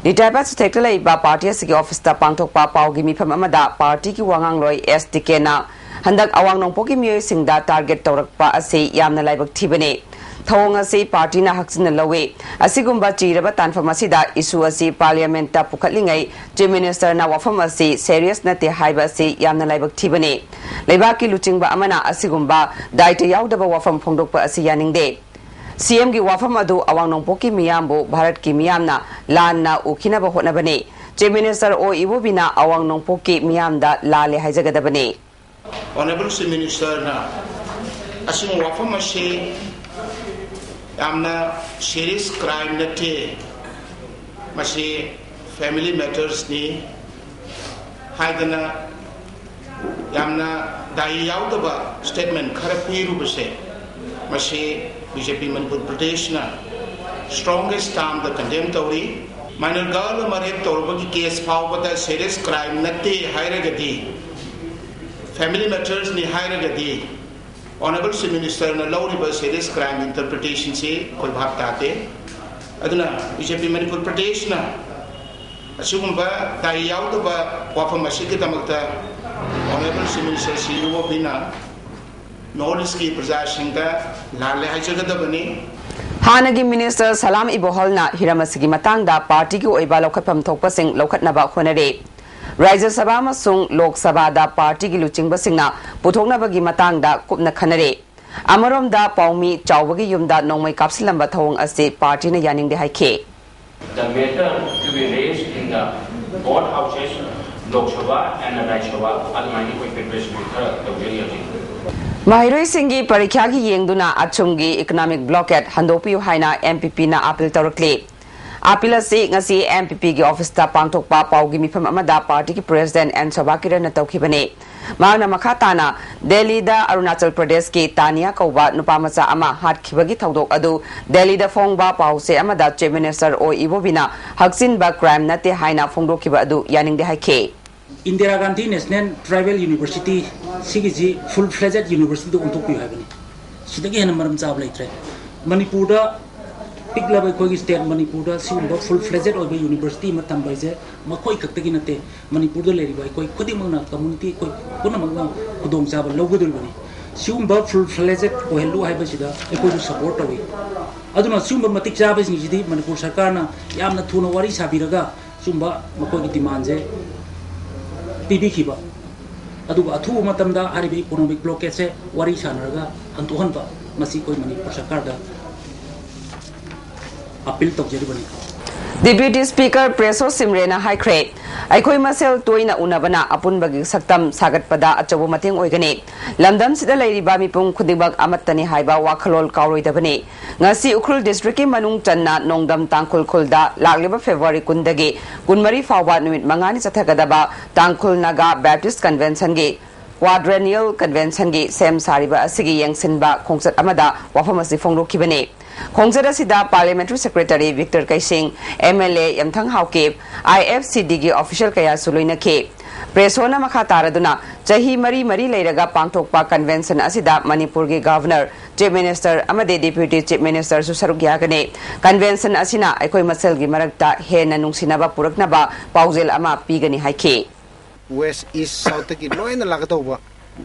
ꯅꯤꯇꯥꯏꯕꯥꯠ ꯁꯨꯊꯦꯛꯇ ꯂꯩꯕ party ꯑꯁꯤꯒꯤ officeꯇ ꯄꯥꯡꯊꯣꯛꯄ ꯄꯥꯎꯒꯤ ꯃꯤꯐꯝ ꯑꯃꯗ partyꯒꯤ ꯋꯥꯉꯥꯡꯂꯣꯏ ꯑꯦꯁ ꯇꯤꯀꯦꯟꯅ ꯍꯟꯗꯛ ꯑꯋꯥꯡ ꯅꯣꯡꯄꯣꯛꯀꯤ ꯃꯤꯑꯣꯏꯁꯤꯡꯗ target ꯇꯧꯔꯛꯄ ꯑꯁꯤ ꯌꯥꯝꯅ ꯂꯥꯏꯕꯛ ꯊꯤꯕꯅꯤ꯫ ꯊꯧꯑꯣꯡ ꯑꯁꯤ partyꯅ ꯍꯛꯆꯤꯟꯅ ꯂꯧꯏ꯫ ꯑꯁꯤꯒꯨꯝꯕ ꯆꯤꯔꯕ ꯇꯥꯟꯐꯝ ꯑꯁꯤꯗ issue ꯑꯁꯤ parliamentꯇ ꯄꯨꯈꯠꯂꯤꯉꯩ Chief Ministerꯅ ꯋꯥꯐꯝ ꯑꯁꯤ serious ꯅꯠꯇꯦ ꯍꯥꯏꯕ ꯑꯁꯤ ꯌꯥꯝꯅ ꯂꯥꯏꯕꯛ ꯊꯤꯕꯅꯤ꯫ ꯂꯩꯕꯥꯛꯀꯤ ꯂꯨꯆꯤꯡꯕ ꯑꯃꯅ ꯑꯁꯤꯒꯨꯝꯕ ꯗꯥꯏꯇ ꯌꯥꯎꯗꯕ ꯋꯥꯐꯝ ꯐꯣꯡꯗꯣꯛꯄ ꯑꯁꯤ ꯌꯥꯅꯤꯡꯗꯦ꯫ CMꯒꯤ ꯋꯥꯐꯝ ꯑꯗꯨ ꯑꯋꯥꯡ ꯅꯣꯡꯄꯣꯛꯀꯤ ꯃꯤꯌꯥꯝꯕꯨ ꯚꯥꯔꯠꯀꯤ ꯃꯤꯌꯥꯝꯅ ꯂꯥꯟꯅ ꯎꯈꯤꯅꯕ ꯍꯣꯠꯅꯕꯅꯤ꯫ Chief Minister ꯑꯣ ꯏꯕꯣꯕꯤꯅ ꯑꯋꯥꯡ ꯅꯣꯡꯄꯣꯛꯀꯤ ꯃꯤꯌꯥꯝꯗ ꯂꯥꯜꯂꯦ ꯍꯥꯏꯖꯒꯗꯕꯅꯤ꯫ Honourable Chief Ministerꯅ ꯑꯁꯤꯒꯨꯝꯕ ꯋꯥꯐꯝ ꯑꯁꯤ ꯌꯥꯝꯅ serious crime ꯅꯠꯇꯦ, ꯃꯁꯤ family mattersꯅꯤ ꯍꯥꯏꯗꯅ ꯌꯥꯝꯅ ꯗꯥꯏ ꯌꯥꯎꯗꯕ statement ꯈꯔ ꯄꯤꯔꯨꯕꯁꯦ, ꯃꯁꯤ BJP ꯃꯅꯤꯄꯨꯔ ꯄ꯭ꯔꯗꯦꯁꯅ strongest termꯗ condemn ꯇꯧꯔꯤ꯫ Minor girl ꯑꯃ rape ꯇꯧꯔꯨꯕꯒꯤ case ꯐꯥꯎꯕꯗ serious crime ꯅꯠꯇꯦ ꯍꯥꯏꯔꯒꯗꯤ, family mattersꯅꯤ ꯍꯥꯏꯔꯒꯗꯤ, Honourable Chief Ministerꯅ ꯂꯧꯔꯤꯕ serious crime interpretationꯁꯤ ꯑꯩꯈꯣꯏ ꯚꯥꯞ ꯇꯥꯗꯦ꯫ ꯑꯗꯨꯅ BJP ꯃꯅꯤꯄꯨꯔ ꯄ꯭ꯔꯗꯦꯁꯅ ꯑꯁꯤꯒꯨꯝꯕ ꯗꯥꯏ ꯌꯥꯎꯗꯕ ꯋꯥꯐꯝ ꯑꯁꯤꯒꯤꯗꯃꯛꯇ Honourable Chief Minister ꯁꯤ ꯏꯕꯣꯕꯤꯅ North Eastꯀꯤ ꯄ꯭ꯔꯖꯥꯁꯤꯡꯗ ꯂꯥꯜꯂꯦ ꯍꯥꯏꯖꯒꯗꯕꯅꯤ꯫ ꯍꯥꯟꯅꯒꯤ Minister ꯁꯂꯥꯝ ꯏꯕꯣꯍꯜꯅ ꯍꯤꯔꯝ ꯑꯁꯤꯒꯤ ꯃꯇꯥꯡꯗ partyꯒꯤ ꯑꯣꯏꯕ ꯂꯧꯈꯠꯐꯝ ꯊꯣꯛꯄꯁꯤꯡ ꯂꯧꯈꯠꯅꯕ ꯍꯣꯠꯅꯔꯦ꯫ ꯔꯥꯖ꯭ꯌ ꯁꯚꯥ ꯑꯃꯁꯨꯡ ꯂꯣꯛ ꯁꯚꯥꯗ partyꯒꯤ ꯂꯨꯆꯤꯡꯕꯁꯤꯡꯅ ꯄꯨꯊꯣꯛꯅꯕꯒꯤ ꯃꯇꯥꯡꯗ ꯀꯨꯞꯅ ꯈꯟꯅꯔꯦ꯫ ꯑꯃꯔꯣꯝꯗ ꯄꯥꯎꯃꯤ ꯆꯥꯎꯕꯒꯤ ꯌꯨꯝꯗ ꯅꯣꯡꯃꯩ ꯀꯥꯞꯁꯤꯜꯂꯝꯕ ꯊꯧꯑꯣꯡ ꯑꯁꯤ partyꯅ ꯌꯥꯅꯤꯡꯗꯦ ꯍꯥꯏꯈꯤ꯫ The matter to be raised in the both houses, Lok Sabha and Rajya Sabha, ꯑꯗꯨꯃꯥꯏꯅ ꯑꯩꯈꯣꯏ preparation ꯈꯔ ꯇꯧꯖꯔꯤ ꯍꯧꯖꯤꯛ꯫ ꯃꯍꯩꯔꯣꯏꯁꯤꯡꯒꯤ ꯄꯔꯤꯈ꯭ꯌꯥꯒꯤ ꯌꯦꯡꯗꯨꯅ ꯑꯆꯨꯝꯒꯤ economic blockade ꯍꯟꯗꯣꯛꯄꯤꯌꯨ ꯍꯥꯏꯅ MPPꯅ appeal ꯇꯧꯔꯛꯂꯤ꯫ ꯑꯄꯤꯜ ꯑꯁꯤ ꯉꯁꯤ ꯑꯦꯝ ꯄꯤ ꯄꯤꯒꯤ ꯑꯣꯐꯤꯁꯇ ꯄꯥꯡꯊꯣꯛꯄ ꯄꯥꯎꯒꯤ ꯃꯤꯐꯝ ꯑꯃꯗ ꯄꯥꯔꯇꯤꯒꯤ ꯄ꯭ꯔꯦꯁꯤꯗꯦꯟꯠ ꯑꯦꯟ ꯁꯣꯚꯥ ꯀꯤꯔꯟꯅ ꯇꯧꯈꯤꯕꯅꯤ꯫ ꯃꯍꯥꯛꯅ ꯃꯈꯥ ꯇꯥꯅ ꯗꯦꯜꯂꯤꯗ ꯑꯔꯨꯅꯥꯆꯜ ꯄ꯭ꯔꯗꯦꯁꯀꯤ ꯇꯥꯅꯤꯌꯥ ꯀꯧꯕ ꯅꯨꯄꯥ ꯃꯆꯥ ꯑꯃ ꯍꯥꯠꯈꯤꯕꯒꯤ ꯊꯧꯗꯣꯛ ꯑꯗꯨ ꯗꯦꯜꯂꯤꯗ ꯐꯣꯡꯕ ꯄꯥꯎꯆꯦ ꯑꯃꯗ ꯆꯤꯐ ꯃꯤꯅꯤꯁꯇꯔ ꯑꯣ ꯏꯕꯣꯕꯤꯅ ꯍꯛꯆꯤꯟꯕ ꯀ꯭ꯔꯥꯏꯝ ꯅꯠꯇꯦ ꯍꯥꯏꯅ ꯐꯣꯡꯗꯣꯛꯈꯤꯕ ꯑꯗꯨ ꯌꯥꯅꯤꯡꯗꯦ ꯍꯥꯏꯈꯤ꯫ Indira Gandhi national tribal university ꯁꯤꯒꯤꯁꯤ ꯐꯨꯜ ꯐ꯭ꯂꯦꯖꯦꯠ ꯌꯨꯅꯤꯚꯔꯁꯤꯇꯤꯗ ꯑꯣꯟꯊꯣꯛꯄꯤꯌꯨ ꯍꯥꯏꯕꯅꯤ꯫ ꯁꯤꯗꯒꯤ ꯍꯦꯟꯅ ꯃꯔꯝ ꯆꯥꯕ ꯂꯩꯇ꯭ꯔꯦ꯫ ꯃꯅꯤꯄꯨꯔꯗ ꯄꯤꯛꯂꯕ ꯑꯩꯈꯣꯏꯒꯤ ꯁ꯭ꯇꯦꯠ ꯃꯅꯤꯄꯨꯔꯗ ꯁꯤꯒꯨꯝꯕ ꯐꯨꯜ ꯐ꯭ꯂꯦꯖꯦꯠ ꯑꯣꯏꯕ ꯌꯨꯅꯤꯚꯔꯁꯤꯇꯤ ꯑꯃ ꯊꯝꯕ ꯍꯥꯏꯁꯦ ꯃꯈꯣꯏ ꯈꯛꯇꯒꯤ ꯅꯠꯇꯦ, ꯃꯅꯤꯄꯨꯔꯗ ꯂꯩꯔꯤꯕ ꯑꯩꯈꯣꯏ ꯈꯨꯗꯤꯡꯃꯛꯅ, ꯀꯝꯃꯨꯅꯤꯇꯤ ꯑꯩꯈꯣꯏ ꯄꯨꯝꯅꯃꯛꯅ ꯈꯨꯗꯣꯡꯆꯥꯕ ꯂꯧꯒꯗꯧꯔꯤꯕꯅꯤ꯫ ꯁꯤꯒꯨꯝꯕ ꯐꯨꯜ ꯐ꯭ꯂꯦꯖꯦꯠ ꯑꯣꯏꯍꯜꯂꯨ ꯍꯥꯏꯕꯁꯤꯗ ꯑꯩꯈꯣꯏꯁꯨ ꯁꯄꯣꯔꯠ ꯇꯧꯏ꯫ ꯑꯗꯨꯅ ꯁꯤꯒꯨꯝꯕ ꯃꯇꯤꯛ ꯆꯥꯕꯁꯤꯡꯁꯤꯗꯤ ꯃꯅꯤꯄꯨꯔ ꯁꯔꯀꯥꯔꯅ ꯌꯥꯝꯅ ꯊꯨꯅ ꯋꯥꯔꯤ ꯁꯥꯕꯤꯔꯒ ꯁꯤꯒꯨꯝꯕ ꯃꯈꯣꯏꯒꯤ ꯗꯤꯃꯥꯟꯁꯦ ꯄꯤꯕꯤꯈꯤꯕ, ꯑꯗꯨꯒ ꯑꯊꯨꯕ ꯃꯇꯝꯗ ꯍꯥꯏꯔꯤꯕ ꯏꯀꯣꯅꯣꯃꯤꯛ ꯕ꯭ꯂꯣꯀꯦꯠꯁꯦ ꯋꯥꯔꯤ ꯁꯥꯟꯅꯔꯒ ꯍꯟꯗꯣꯛꯍꯟꯕ, ꯃꯁꯤ ꯑꯩꯈꯣꯏ ꯃꯅꯤꯄꯨꯔ ꯁꯔꯀꯥꯔꯗ ꯑꯄꯤꯜ ꯇꯧꯖꯔꯤꯕꯅꯤ꯫ ꯗꯤꯄ꯭ꯌꯨꯇꯤ ꯁ꯭ꯄꯤꯀꯔ ꯄ꯭ꯔꯦꯁꯣ ꯁꯤꯝꯔꯦꯅ ꯍꯥꯏꯈ꯭ꯔꯦ, ꯑꯩꯈꯣꯏ ꯃꯁꯦꯜ ꯇꯣꯏꯅ ꯎꯅꯕꯅ ꯑꯄꯨꯟꯕꯒꯤ ꯁꯛꯇꯝ ꯁꯥꯒꯠꯄꯗ ꯑꯆꯧꯕ ꯃꯇꯦꯡ ꯑꯣꯏꯒꯅꯤ꯫ ꯂꯝꯗꯝꯁꯤꯗ ꯂꯩꯔꯤꯕ ꯃꯤꯄꯨꯝ ꯈꯨꯗꯤꯡꯃꯛ ꯑꯃꯠꯇꯅꯤ ꯍꯥꯏꯕ ꯋꯥꯈꯜꯂꯣꯟ ꯀꯥꯎꯔꯣꯏꯗꯕꯅꯤ꯫ ꯉꯁꯤ ꯎꯈ꯭ꯔꯨꯜ ꯗꯤꯁꯇ꯭ꯔꯤꯛꯀꯤ ꯃꯅꯨꯡ ꯆꯟꯅ ꯅꯣꯡꯗꯝ ꯇꯥꯡꯈꯨꯜ ꯈꯨꯜꯗ ꯂꯥꯛꯂꯤꯕ ꯐꯦꯕ꯭ꯔꯨꯋꯥꯔꯤ ꯀꯨꯟꯗꯒꯤ ꯀꯨꯟꯃꯔꯤ ꯐꯥꯎꯕ ꯅꯨꯃꯤꯠ ꯃꯉꯥꯅꯤ ꯆꯠꯊꯒꯗꯕ ꯇꯥꯡꯈꯨꯜ ꯅꯥꯒꯥ ꯕꯦꯞꯇꯤꯁ ꯀꯟꯚꯦꯟꯁꯟꯒꯤ ꯀ꯭ꯋꯥꯗ꯭ꯔꯦꯅꯤꯌꯦꯜ ꯀꯟꯚꯦꯟꯁꯟꯒꯤ ꯁꯦꯝ ꯁꯥꯔꯤꯕ ꯑꯁꯤꯒꯤ ꯌꯦꯡꯁꯤꯟꯕ ꯈꯣꯡꯆꯠ ꯑꯃꯗ ꯋꯥꯐꯝ ꯑꯁꯤ ꯐꯣꯡꯗꯣꯛꯈꯤꯕꯅꯤ꯫ ꯈꯣꯡꯆꯠ ꯑꯁꯤꯗ parliamentary secretary Victor Keishing, M L A Yamthang Haokip, I F C ꯗꯤꯒꯤ ꯑꯣꯐꯤꯁꯤꯌꯦꯜ ꯀꯌꯥꯁꯨ ꯂꯣꯏꯅꯈꯤ꯫ ꯄ꯭ꯔꯦꯁꯣꯅ ꯃꯈꯥ ꯇꯥꯔꯗꯨꯅ ꯆꯍꯤ ꯃꯔꯤ ꯃꯔꯤ ꯂꯩꯔꯒ ꯄꯥꯡꯊꯣꯛꯄ ꯀꯟꯚꯦꯟꯁꯟ ꯑꯁꯤꯗ ꯃꯅꯤꯄꯨꯔꯒꯤ ꯒꯚꯔꯅꯔ, ꯆꯤꯐ ꯃꯤꯅꯤꯁꯇꯔ ꯑꯃꯗꯤ ꯗꯤꯄ꯭ꯌꯨꯇꯤ ꯆꯤꯐ ꯃꯤꯅꯤꯁꯇꯔꯁꯨ ꯁꯔꯨꯛ ꯌꯥꯒꯅꯤ꯫ ꯀꯟꯚꯦꯟꯁꯟ ꯑꯁꯤꯅ ꯑꯩꯈꯣꯏ ꯃꯁꯦꯜꯒꯤ ꯃꯔꯛꯇ ꯍꯦꯟꯅ ꯅꯨꯡꯁꯤꯅꯕ ꯄꯨꯔꯛꯅꯕ ꯄꯥꯎꯖꯦꯜ ꯑꯃ ꯄꯤꯒꯅꯤ ꯍꯥꯏꯈꯤ꯫ ꯋꯦꯁ ꯏꯁ ꯁꯥꯎꯠꯇꯒꯤ ꯂꯣꯏꯅ ꯂꯥꯛꯀꯗꯧꯕ,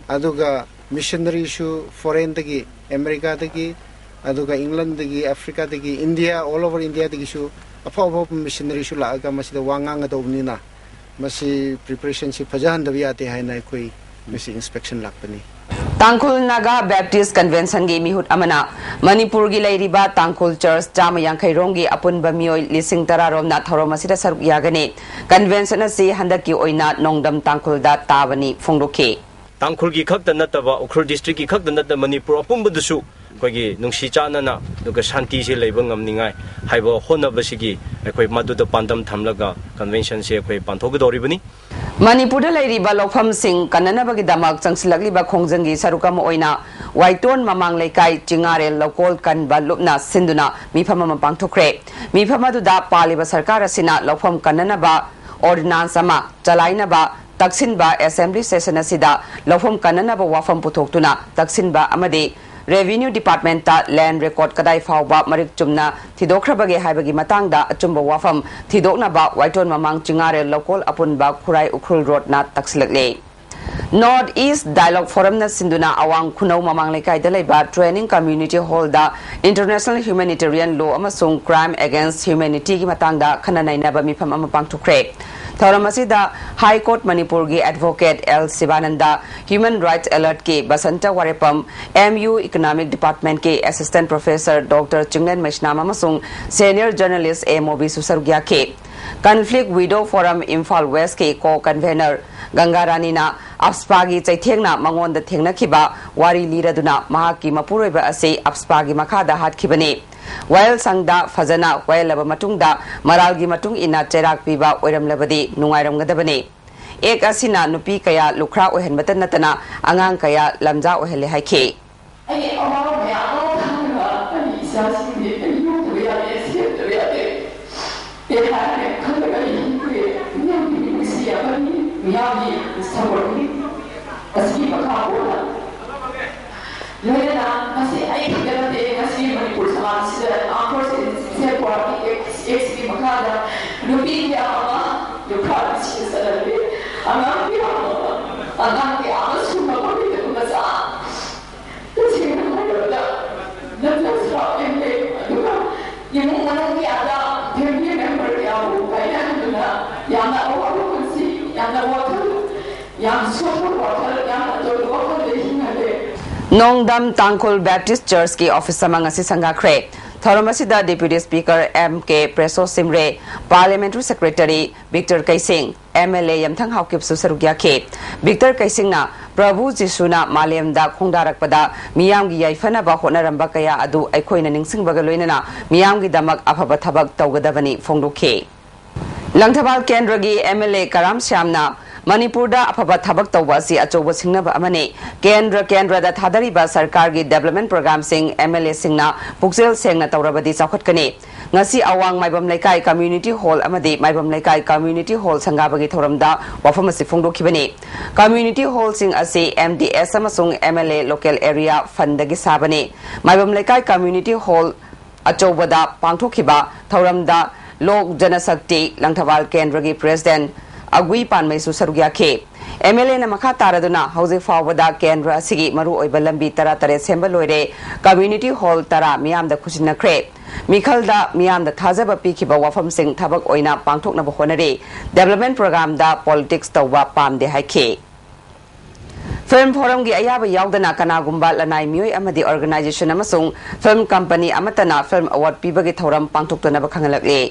ꯑꯗꯨꯒ ꯃꯤꯁꯟꯅꯔꯤꯁꯨ ꯐꯣꯔꯦꯟꯗꯒꯤ, ꯑꯃꯦꯔꯤꯀꯥꯗꯒꯤ, ꯑꯗꯨꯒ ꯏꯪꯂꯟꯗꯒꯤ, ꯑꯐ꯭ꯔꯤꯀꯥꯗꯒꯤ, ꯏꯟꯗꯤꯌꯥ, ꯑꯣꯜ ꯑꯣꯚꯔ ꯏꯟꯗꯤꯌꯥꯗꯒꯤꯁꯨ ꯑꯐꯥꯎ ꯑꯐꯥꯎꯕ ꯃꯤꯁꯟꯅꯔꯤꯁꯨ ꯂꯥꯛꯑꯒ ꯃꯁꯤꯗ ꯋꯥ ꯉꯥꯡꯒꯗꯧꯕꯅꯤꯅ, ꯃꯁꯤ ꯄ꯭ꯔꯤꯄꯦꯔꯦꯁꯟꯁꯤ ꯐꯖꯍꯟꯗꯕ ꯌꯥꯗꯦ ꯍꯥꯏꯅ ꯑꯩꯈꯣꯏ ꯉꯁꯤ ꯏꯟꯁꯄꯦꯛꯁꯟ ꯂꯥꯛꯄꯅꯤ꯫ ꯇꯥꯡꯈꯨꯜ ꯅꯥꯒꯥ ꯕꯦꯞꯇꯤꯁ ꯀꯟꯚꯦꯟꯁꯟꯒꯤ ꯃꯤꯍꯨꯠ ꯑꯃꯅ ꯃꯅꯤꯄꯨꯔꯒꯤ ꯂꯩꯔꯤꯕ ꯇꯥꯡꯈꯨꯜ ꯆꯔꯆ ꯆꯥꯝꯃ ꯌꯥꯡꯈꯩ ꯔꯣꯝꯒꯤ ꯑꯄꯨꯟꯕ ꯃꯤꯑꯣꯏ ꯂꯤꯁꯤꯡ ꯇꯔꯥ ꯔꯣꯝꯅ ꯊꯧꯔꯝ ꯑꯁꯤꯗ ꯁꯔꯨꯛ ꯌꯥꯒꯅꯤ꯫ ꯀꯟꯚꯦꯟꯁꯟ ꯑꯁꯤ ꯍꯟꯗꯛꯀꯤ ꯑꯣꯏꯅ ꯅꯣꯡꯗꯝ ꯇꯥꯡꯈꯨꯜꯗ ꯇꯥꯕꯅꯤ ꯐꯣꯡꯗꯣꯛꯈꯤ꯫ ꯇꯥꯡꯈꯨꯜꯒꯤ ꯈꯛꯇ ꯅꯠꯇꯕ, ꯎꯈ꯭ꯔꯨꯜ districtꯀꯤ ꯈꯛꯇ ꯅꯠꯇꯕ, ꯃꯅꯤꯄꯨꯔ ꯑꯄꯨꯝꯕꯗꯁꯨ ꯑꯩꯈꯣꯏꯒꯤ ꯅꯨꯡꯁꯤ ꯆꯥꯟꯅꯅ ꯑꯗꯨꯒ ꯁꯥꯟꯇꯤꯁꯤ ꯂꯩꯕ ꯉꯝꯅꯤꯡꯉꯥꯏ ꯍꯥꯏꯕ ꯍꯣꯠꯅꯕꯁꯤꯒꯤ ꯑꯩꯈꯣꯏ ꯃꯗꯨꯗ ꯄꯥꯟꯗꯝ ꯊꯝꯂꯒ conventionꯁꯦ ꯑꯩꯈꯣꯏ ꯄꯥꯡꯊꯣꯛꯀꯗꯧꯔꯤꯕꯅꯤ꯫ ꯃꯅꯤꯄꯨꯔꯗ ꯂꯩꯔꯤꯕ ꯂꯧꯐꯝꯁꯤꯡ ꯀꯟꯅꯅꯕꯒꯤꯗꯃꯛ ꯆꯪꯁꯤꯜꯂꯛꯂꯤꯕ ꯈꯣꯡꯖꯪꯒꯤ ꯁꯔꯨꯛ ꯑꯃ ꯑꯣꯏꯅ ꯋꯥꯏꯇꯣꯟ ꯃꯃꯥꯡ ꯂꯩꯀꯥꯏ ꯆꯤꯡꯉꯥꯔꯦꯜ ꯂꯧꯀꯣꯜ ꯀꯟꯕ ꯂꯨꯞꯅ ꯁꯤꯟꯗꯨꯅ ꯃꯤꯐꯝ ꯑꯃ ꯄꯥꯡꯊꯣꯛꯈ꯭ꯔꯦ꯫ ꯃꯤꯐꯝ ꯑꯗꯨꯗ ꯄꯥꯜꯂꯤꯕ ꯁꯔꯀꯥꯔ ꯑꯁꯤꯅ ꯂꯧꯐꯝ ꯀꯟꯅꯅꯕ ordinance ꯑꯃ ꯆꯂꯥꯏꯅꯕ ꯇꯛꯁꯤꯟꯕ assembly session ꯑꯁꯤꯗ ꯂꯧꯐꯝ ꯀꯟꯅꯅꯕ ꯋꯥꯐꯝ ꯄꯨꯊꯣꯛꯇꯨꯅ ꯇꯛꯁꯤꯟꯕ ꯑꯃꯗꯤ revenue departmentꯇ land record ꯀꯗꯥꯏ ꯐꯥꯎꯕ ꯃꯔꯤꯛ ꯆꯨꯝꯅ ꯊꯤꯗꯣꯛꯈ꯭ꯔꯕꯒꯦ ꯍꯥꯏꯕꯒꯤ ꯃꯇꯥꯡꯗ ꯑꯆꯨꯝꯕ ꯋꯥꯐꯝ ꯊꯤꯗꯣꯛꯅꯕ ꯋꯥꯏꯇꯣꯟ ꯃꯃꯥꯡ ꯆꯤꯡꯉꯥꯔꯦꯜ ꯂꯧꯀꯣꯜ ꯑꯄꯨꯟꯕ ꯈꯨꯔꯥꯏ ꯎꯈ꯭ꯔꯨꯜ roadꯅ ꯇꯛꯁꯤꯜꯂꯛꯂꯦ꯫ North East Dialogue Forumꯅ ꯁꯤꯟꯗꯨꯅ ꯑꯋꯥꯡ ꯈꯨꯅꯧ ꯃꯃꯥꯡ ꯂꯩꯀꯥꯏꯗ ꯂꯩꯕ training community hallꯗ international humanitarian law ꯑꯃꯁꯨꯡ crime against humanityꯒꯤ ꯃꯇꯥꯡꯗ ꯈꯟꯅ ꯅꯩꯅꯕ ꯃꯤꯐꯝ ꯑꯃ ꯄꯥꯡꯊꯣꯛꯈ꯭ꯔꯦ꯫ ꯊꯧꯔꯝ ꯑꯁꯤꯗ High Court ꯃꯅꯤꯄꯨꯔꯒꯤ advocate L Sivananda, human rights alertꯀꯤ Basanta Warepam, M U economic departmentꯀꯤ assistant professor Doctor Chinglen ꯃꯩꯁꯅꯥꯝ ꯑꯃꯁꯨꯡ senior journalist ꯑꯦ ꯃꯣꯕꯤꯁꯨ ꯁꯔꯨꯛ ꯌꯥꯈꯤ꯫ Conflict Widow Forum Imphal Westꯀꯤ co-convener ꯒꯪꯒꯥ ꯔꯥꯅꯤꯅ AFSPAꯒꯤ ꯆꯩꯊꯦꯡꯅ ꯃꯉꯣꯟꯗ ꯊꯦꯡꯅꯈꯤꯕ ꯋꯥꯔꯤ ꯂꯤꯔꯗꯨꯅ ꯃꯍꯥꯛꯀꯤ ꯃꯄꯨꯔꯣꯏꯕ ꯑꯁꯤ AFSPAꯒꯤ ꯃꯈꯥꯗ ꯍꯥꯠꯈꯤꯕꯅꯤ꯫ ꯋꯥꯌꯦꯜꯁꯪꯗ ꯐꯖꯅ ꯋꯥꯌꯦꯜꯂꯕ ꯃꯇꯨꯡꯗ ꯃꯔꯥꯜꯒꯤ ꯃꯇꯨꯡ ꯏꯟꯅ ꯆꯩꯔꯥꯛ ꯄꯤꯕ ꯑꯣꯏꯔꯝꯂꯕꯗꯤ ꯅꯨꯡꯉꯥꯏꯔꯝꯒꯗꯕꯅꯤ꯫ Act ꯑꯁꯤꯅ ꯅꯨꯄꯤ ꯀꯌꯥ ꯂꯨꯈ꯭ꯔꯥ ꯑꯣꯏꯍꯟꯕꯇ ꯅꯠꯇꯅ ꯑꯉꯥꯡ ꯀꯌꯥ ꯂꯝꯖꯥ ꯑꯣꯏꯍꯜꯂꯦ ꯍꯥꯏꯈꯤ꯫ ꯑꯩ ꯑꯋꯥꯕ ꯃꯌꯥꯝ ꯑꯃ ꯈꯥꯡꯉꯒ ꯑꯩꯒꯤ ꯏꯆꯥꯁꯤꯡꯗꯤ ꯑꯩ ꯌꯣꯛꯇꯕ ꯌꯥꯗꯦ, ꯁꯦꯝꯗꯕ ꯌꯥꯗꯦ꯫ ꯑꯩ ꯍꯥꯏꯔꯦ ꯈꯜꯂꯒ ꯑꯩ ꯍꯤꯡꯈ꯭ꯔꯦ꯫ ꯃꯤꯌꯥꯝꯒꯤ ꯃꯤꯅꯨꯡꯁꯤ ꯑꯃꯗꯤ ꯃꯤꯌꯥꯝꯒꯤ ꯁꯄꯣꯔꯠꯅꯤ꯫ ꯑꯁꯤꯒꯤ ꯃꯈꯥ ꯄꯣꯟꯅ ꯂꯣꯏꯅꯅ ꯉꯁꯤ ꯑꯩ ꯈꯛꯇ ꯅꯠꯇꯦ, ꯉꯁꯤ ꯃꯅꯤꯄꯨꯔ ꯁꯃꯥꯖꯁꯤꯗ armed forces ꯁꯦ ꯄꯨꯔꯛꯄ ꯑꯦꯛꯁꯀꯤ ꯃꯈꯥꯗ ꯅꯨꯄꯤ ꯀꯌꯥ ꯑꯃ ꯂꯨꯈ꯭ꯔꯥꯕꯤꯁꯤꯡ ꯆꯠꯍꯜꯂꯦ꯫ ꯑꯉꯥꯡ ꯀꯌꯥ ꯑꯃ, ꯑꯉꯥꯡ ꯀꯌꯥ ꯑꯃꯁꯨ ꯃꯈꯣꯏꯒꯤ ꯃꯆꯥ ꯇꯁꯦꯡꯅ ꯍꯥꯏꯔꯕꯗ ꯅꯠꯇ꯭ꯔꯁꯨ ꯂꯩ꯫ ꯑꯗꯨꯒ ꯏꯃꯨꯡ ꯃꯅꯨꯡ ꯀꯌꯥꯗ family member ꯀꯌꯥꯕꯨ ꯀꯥꯏꯅꯍꯟꯗꯨꯅ ꯌꯥꯝꯅ ꯑꯋꯥꯕ ꯄꯨꯟꯁꯤ, ꯌꯥꯝꯅ ꯋꯥꯈꯜ, ꯌꯥꯝ ꯁꯣꯛꯄ ꯋꯥꯈꯜ, ꯌꯥꯝꯅ ꯑꯇꯣꯏꯕ ꯋꯥꯈꯜꯗ ꯍꯤꯡꯍꯜꯂꯦ꯫ ꯅꯣꯡꯗꯝ ꯇꯥꯡꯈꯨꯜ Baptist Churchꯀꯤ office ꯑꯃ ꯉꯁꯤ ꯁꯪꯒꯥꯈ꯭ꯔꯦ꯫ ꯊꯧꯔꯝ ꯑꯁꯤꯗ Deputy Speaker M K Preso Shimray, Parliamentary Secretary Victor Keishing, M L A Yamthang ꯍꯥꯎꯀꯤꯞꯁꯨ ꯁꯔꯨꯛ ꯌꯥꯈꯤ꯫ ꯕꯤꯛꯇꯔ ꯀꯩꯁꯤꯡꯅ ꯄ꯭ꯔꯚꯨ ꯖꯤꯁꯨꯅ ꯃꯥꯂꯦꯝꯗ ꯈꯣꯡꯗꯥꯔꯛꯄꯗ ꯃꯤꯌꯥꯝꯒꯤ ꯌꯥꯏꯐꯅꯕ ꯍꯣꯠꯅꯔꯝꯕ ꯀꯌꯥ ꯑꯗꯨ ꯑꯩꯈꯣꯏꯅ ꯅꯤꯡꯁꯤꯡꯕꯒ ꯂꯣꯏꯅꯅ ꯃꯤꯌꯥꯝꯒꯤꯗꯃꯛ ꯑꯐꯕ ꯊꯕꯛ ꯇꯧꯒꯗꯕꯅꯤ ꯐꯣꯡꯗꯣꯛꯈꯤ꯫ ꯂꯪꯊꯕꯥꯜ ꯀꯦꯟꯗ꯭ꯔꯒꯤ ꯑꯦꯝ ꯑꯦꯜ ꯑꯦ ꯀꯔꯥꯝ ꯁ꯭ꯌꯥꯝꯅ ꯃꯅꯤꯄꯨꯔꯗ ꯑꯐꯕ ꯊꯕꯛ ꯇꯧꯕ ꯑꯁꯤ ꯑꯆꯧꯕ ꯁꯤꯡꯅꯕ ꯑꯃꯅꯤ꯫ ꯀꯦꯟꯗ꯭ꯔ ꯀꯦꯟꯗ꯭ꯔꯗ ꯊꯥꯗꯔꯤꯕ ꯁꯔꯀꯥꯔꯒꯤ ꯗꯦꯕꯂꯞꯃꯦꯟ ꯄ꯭ꯔꯣꯒ꯭ꯔꯥꯝꯁꯤꯡ ꯑꯦꯝ ꯑꯦꯜ ꯑꯦꯁꯤꯡꯅ ꯄꯨꯛꯆꯦꯜ ꯁꯦꯡꯅ ꯇꯧꯔꯕꯗꯤ ꯆꯥꯎꯈꯠꯀꯅꯤ꯫ ꯉꯁꯤ ꯑꯋꯥꯡ ꯃꯥꯏꯕꯝ ꯂꯩꯀꯥꯏ ꯀꯝꯃ꯭ꯌꯨꯅꯤꯇꯤ ꯍꯣꯜ ꯑꯃꯗꯤ ꯃꯥꯏꯕꯝ ꯂꯩꯀꯥꯏ ꯀꯝꯃ꯭ꯌꯨꯅꯤꯇꯤ ꯍꯣꯜ ꯁꯪꯒꯥꯕꯒꯤ ꯊꯧꯔꯝꯗ ꯋꯥꯐꯝ ꯑꯁꯤ ꯐꯣꯡꯗꯣꯛꯈꯤꯕꯅꯤ꯫ ꯀꯝꯃ꯭ꯌꯨꯅꯤꯇꯤ ꯍꯣꯜꯁꯤꯡ ꯑꯁꯤ ꯑꯦꯝ ꯗꯤ ꯑꯦꯁ ꯑꯃꯁꯨꯡ M L A local area ꯐꯟꯗꯒꯤ ꯁꯥꯕꯅꯤ꯫ ꯃꯥꯏꯕꯝ ꯂꯩꯀꯥꯏ ꯀꯝꯃ꯭ꯌꯨꯅꯤꯇꯤ ꯍꯣꯜ ꯑꯆꯧꯕꯗ ꯄꯥꯡꯊꯣꯛꯈꯤꯕ ꯊꯧꯔꯝꯗ ꯂꯣꯛ ꯖꯅꯁꯛꯇꯤ ꯂꯪꯊꯕꯥꯜ ꯀꯦꯟꯗ꯭ꯔꯒꯤ ꯄ꯭ꯔꯦꯁꯤꯗꯦꯟ ꯑꯒꯨꯏ ꯄꯥꯟꯃꯩꯁꯨ ꯁꯔꯨꯛ ꯌꯥꯈꯤ꯫ ꯑꯦꯝ ꯑꯦꯜ ꯑꯦꯅ ꯃꯈꯥ ꯇꯥꯔꯗꯨꯅ ꯍꯧꯖꯤꯛ ꯐꯥꯎꯕꯗ ꯀꯦꯟꯗ꯭ꯔ ꯑꯁꯤꯒꯤ ꯃꯔꯨꯑꯣꯏꯕ ꯂꯝꯕꯤ ꯇꯔꯥꯇꯔꯦꯠ ꯁꯦꯝꯕ ꯂꯣꯏꯔꯦ, ꯀꯝꯃ꯭ꯌꯨꯅꯤꯇꯤ ꯍꯣꯜ ꯇꯔꯥ ꯃꯤꯌꯥꯝꯗ ꯈꯨꯠꯁꯤꯟꯅꯈ꯭ꯔꯦ꯫ ꯃꯤꯈꯜꯗ ꯃꯤꯌꯥꯝꯗ ꯊꯥꯖꯕ ꯄꯤꯈꯤꯕ ꯋꯥꯐꯝꯁꯤꯡ ꯊꯕꯛ ꯑꯣꯏꯅ ꯄꯥꯡꯊꯣꯛꯅꯕ ꯍꯣꯠꯅꯔꯤ꯫ ꯗꯦꯕꯂꯞꯃꯦꯟ ꯄ꯭ꯔꯣꯒ꯭ꯔꯥꯝꯗ ꯄꯣꯂꯤꯇꯤꯛꯁ ꯇꯧꯕ ꯄꯥꯝꯗꯦ ꯍꯥꯏꯈꯤ꯫ ꯐꯤꯜꯝ ꯐꯣꯔꯝꯒꯤ ꯑꯌꯥꯕ ꯌꯥꯎꯗꯅ ꯀꯅꯥꯒꯨꯝꯕ ꯂꯅꯥꯏ ꯃꯤꯑꯣꯏ ꯑꯃꯗꯤ ꯑꯣꯔꯒꯅꯥꯏꯖꯦꯁꯟ ꯑꯃꯁꯨꯡ ꯐꯤꯜꯝ ꯀꯝꯄꯅꯤ ꯑꯃꯠꯇꯅ ꯐꯤꯜꯝ ꯑꯦꯋꯥꯔꯗ ꯄꯤꯕꯒꯤ ꯊꯧꯔꯝ ꯄꯥꯡꯊꯣꯛꯇꯅꯕ ꯈꯪꯍꯜꯂꯛꯂꯤ꯫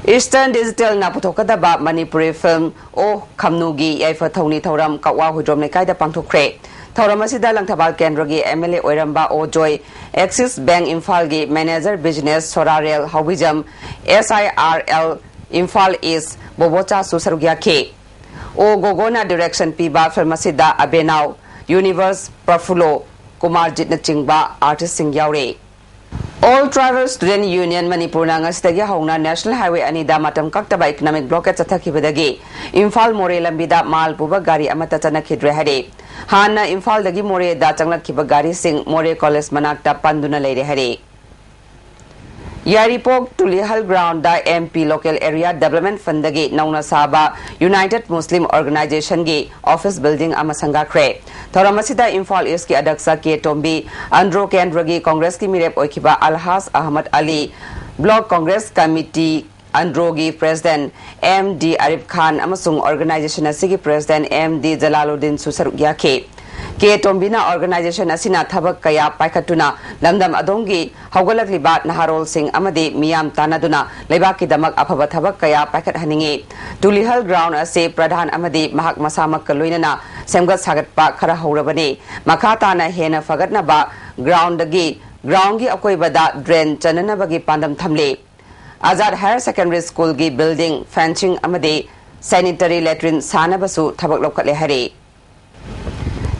ꯏꯁꯇꯔꯟ ꯗꯤꯖꯤꯇꯦꯜꯅ ꯄꯨꯊꯣꯛꯀꯗꯕ ꯃꯅꯤꯄꯨꯔꯤ ꯐꯤꯜꯝ ꯑꯣ ꯈꯝꯅꯨꯒꯤ ꯌꯥꯏꯐ ꯊꯧꯅꯤ ꯊꯧꯔꯝ ꯀꯛꯋꯥ ꯍꯨꯏꯗ꯭ꯔꯣꯝ ꯂꯩꯀꯥꯏꯗ ꯄꯥꯡꯊꯣꯛꯈ꯭ꯔꯦ꯫ ꯊꯧꯔꯝ ꯑꯁꯤꯗ ꯂꯪꯊꯕꯥꯜ ꯀꯦꯟꯗ꯭ꯔꯒꯤ ꯑꯦꯝ ꯑꯦꯜ ꯑꯦ ꯑꯣꯏꯔꯝꯕ ꯑꯣ ꯖꯣꯏ, ꯑꯦꯛꯁꯤꯁ ꯕꯦꯡꯛ ꯏꯝꯐꯥꯜꯒꯤ ꯃꯦꯅꯦꯖꯔ ꯕꯤꯖꯤꯅꯦꯁ ꯁꯣꯔꯥꯔꯦꯜ ꯍꯥꯎꯕꯤꯖꯝ, ꯑꯦꯁ ꯑꯥꯏ ꯑꯥꯔ ꯑꯦꯜ ꯏꯝꯐꯥꯜ ꯏꯁ ꯕꯣꯕꯣꯆꯥꯁꯨ ꯁꯔꯨꯛ ꯌꯥꯈꯤ꯫ ꯑꯣ ꯒꯣꯒꯣꯅ ꯗꯤꯔꯦꯛꯁꯟ ꯄꯤꯕ ꯐꯤꯜꯝ ꯑꯁꯤꯗ ꯑꯕꯦꯅꯥꯎ, ꯌꯨꯅꯤꯚꯔꯁ, ꯄ꯭ꯔꯐꯨꯜꯂꯣ, ꯀꯨꯃꯥꯔꯖꯤꯠꯅꯆꯤꯡꯕ ꯑꯥꯔꯇꯤꯁꯁꯤꯡ ꯌꯥꯎꯔꯤ꯫ ꯑꯣꯜ ꯇ꯭ꯔꯥꯏꯕꯦꯜ ꯁ꯭ꯇꯨꯗꯦꯟꯠ ꯌꯨꯅꯤꯌꯟ ꯃꯅꯤꯄꯨꯔꯅ ꯉꯁꯤꯗꯒꯤ ꯍꯧꯅ ꯅꯦꯁꯅꯦꯜ ꯍꯥꯏꯋꯦ ꯑꯅꯤꯗ ꯃꯇꯝ ꯀꯛꯇꯕ ꯏꯀꯣꯅꯣꯃꯤꯛ ꯕ꯭ꯂꯣꯀꯦꯠ ꯆꯠꯊꯈꯤꯕꯗꯒꯤ ꯏꯝꯐꯥꯜ ꯃꯣꯔꯦ ꯂꯝꯕꯤꯗ ꯃꯥꯜ ꯄꯨꯕ ꯒꯥꯔꯤ ꯑꯃꯠꯇ ꯆꯠꯅꯈꯤꯗ꯭ꯔꯦ ꯍꯥꯏꯔꯤ꯫ ꯍꯥꯟꯅ ꯏꯝꯐꯥꯜꯗꯒꯤ ꯃꯣꯔꯦꯗ ꯆꯪꯂꯛꯈꯤꯕ ꯒꯥꯔꯤꯁꯤꯡ ꯃꯣꯔꯦ ꯀꯣꯂꯦꯖ ꯃꯅꯥꯛꯇ ꯄꯟꯗꯨꯅ ꯂꯩꯔꯦ ꯍꯥꯏꯔꯤ꯫ ꯌꯥꯏꯔꯤꯄꯣꯛ ꯇꯨꯂꯤꯍꯜ ground M P local area development ꯐꯟꯗꯒꯤ ꯅꯧꯅ ꯁꯥꯕ ꯌꯨꯅꯥꯏꯇꯦꯗ ꯃꯨꯁꯂꯤꯝ ꯑꯣꯔꯒꯅꯥꯏꯖꯦꯁꯟꯒꯤ ꯑꯣꯐꯤꯁ ꯕꯤꯜꯗꯤꯡ ꯑꯃ ꯁꯪꯒꯥꯈ꯭ꯔꯦ꯫ ꯊꯧꯔꯝ ꯑꯁꯤꯗ ꯏꯝꯐꯥꯜ ꯏꯁꯀꯤ ꯑꯗꯛꯁ ꯀꯦ ꯇꯣꯝꯕꯤ, ꯑꯟꯗ꯭ꯔꯣ ꯀꯦꯟꯗ꯭ꯔꯒꯤ ꯀꯣꯡꯒ꯭ꯔꯦꯁꯀꯤ ꯃꯤꯔꯦꯞ ꯑꯣꯏꯈꯤꯕ Alhaj Ahmad Ali, block Congress committee ꯑꯟꯗ꯭ꯔꯣꯒꯤ president M D Arif Khan ꯑꯃꯁꯨꯡ ꯑꯣꯔꯒꯅꯥꯏꯖꯦꯁꯟ ꯑꯁꯤꯒꯤ ꯄ꯭ꯔꯦꯁꯤꯗꯦꯟꯠ ꯑꯦꯝ ꯗꯤ ꯖꯂꯥꯂꯨꯗꯤꯟꯁꯨ ꯁꯔꯨꯛ ꯌꯥꯈꯤ꯫ ꯀꯦ ꯇꯣꯝꯕꯤꯅ organization ꯑꯁꯤꯅ ꯊꯕꯛ ꯀꯌꯥ ꯄꯥꯏꯈꯠꯇꯨꯅ ꯂꯝꯗꯝ ꯑꯗꯣꯝꯒꯤ ꯍꯧꯒꯠꯂꯛꯂꯤꯕ ꯅꯍꯥꯔꯣꯜꯁꯤꯡ ꯑꯃꯗꯤ ꯃꯤꯌꯥꯝ ꯇꯥꯟꯅꯗꯨꯅ ꯂꯩꯕꯥꯛꯀꯤꯗꯃꯛ ꯑꯐꯕ ꯊꯕꯛ ꯀꯌꯥ ꯄꯥꯏꯈꯠꯍꯟꯅꯤꯡꯏ꯫ ꯇꯨꯂꯤꯍꯜ ground ꯑꯁꯤ ꯄ꯭ꯔꯙꯥꯟ ꯑꯃꯗꯤ ꯃꯍꯥꯛ ꯃꯁꯥꯃꯛꯀ ꯂꯣꯏꯅꯅ ꯁꯦꯝꯒꯠ ꯁꯥꯒꯠꯄ ꯈꯔ ꯍꯧꯔꯕꯅꯤ꯫ ꯃꯈꯥ ꯇꯥꯅ ꯍꯦꯟꯅ ꯐꯒꯠꯅꯕ groundꯗꯒꯤ, groundꯒꯤ ꯑꯀꯣꯏꯕꯗ drain ꯆꯟꯅꯅꯕꯒꯤ ꯄꯥꯟꯗꯝ ꯊꯝꯂꯤ꯫ Azad Higher Secondary Schoolꯒꯤ building, fencing ꯑꯃꯗꯤ sanitary latrine ꯁꯥꯅꯕꯁꯨ ꯊꯕꯛ ꯂꯧꯈꯠꯂꯦ ꯍꯥꯏꯔꯤ꯫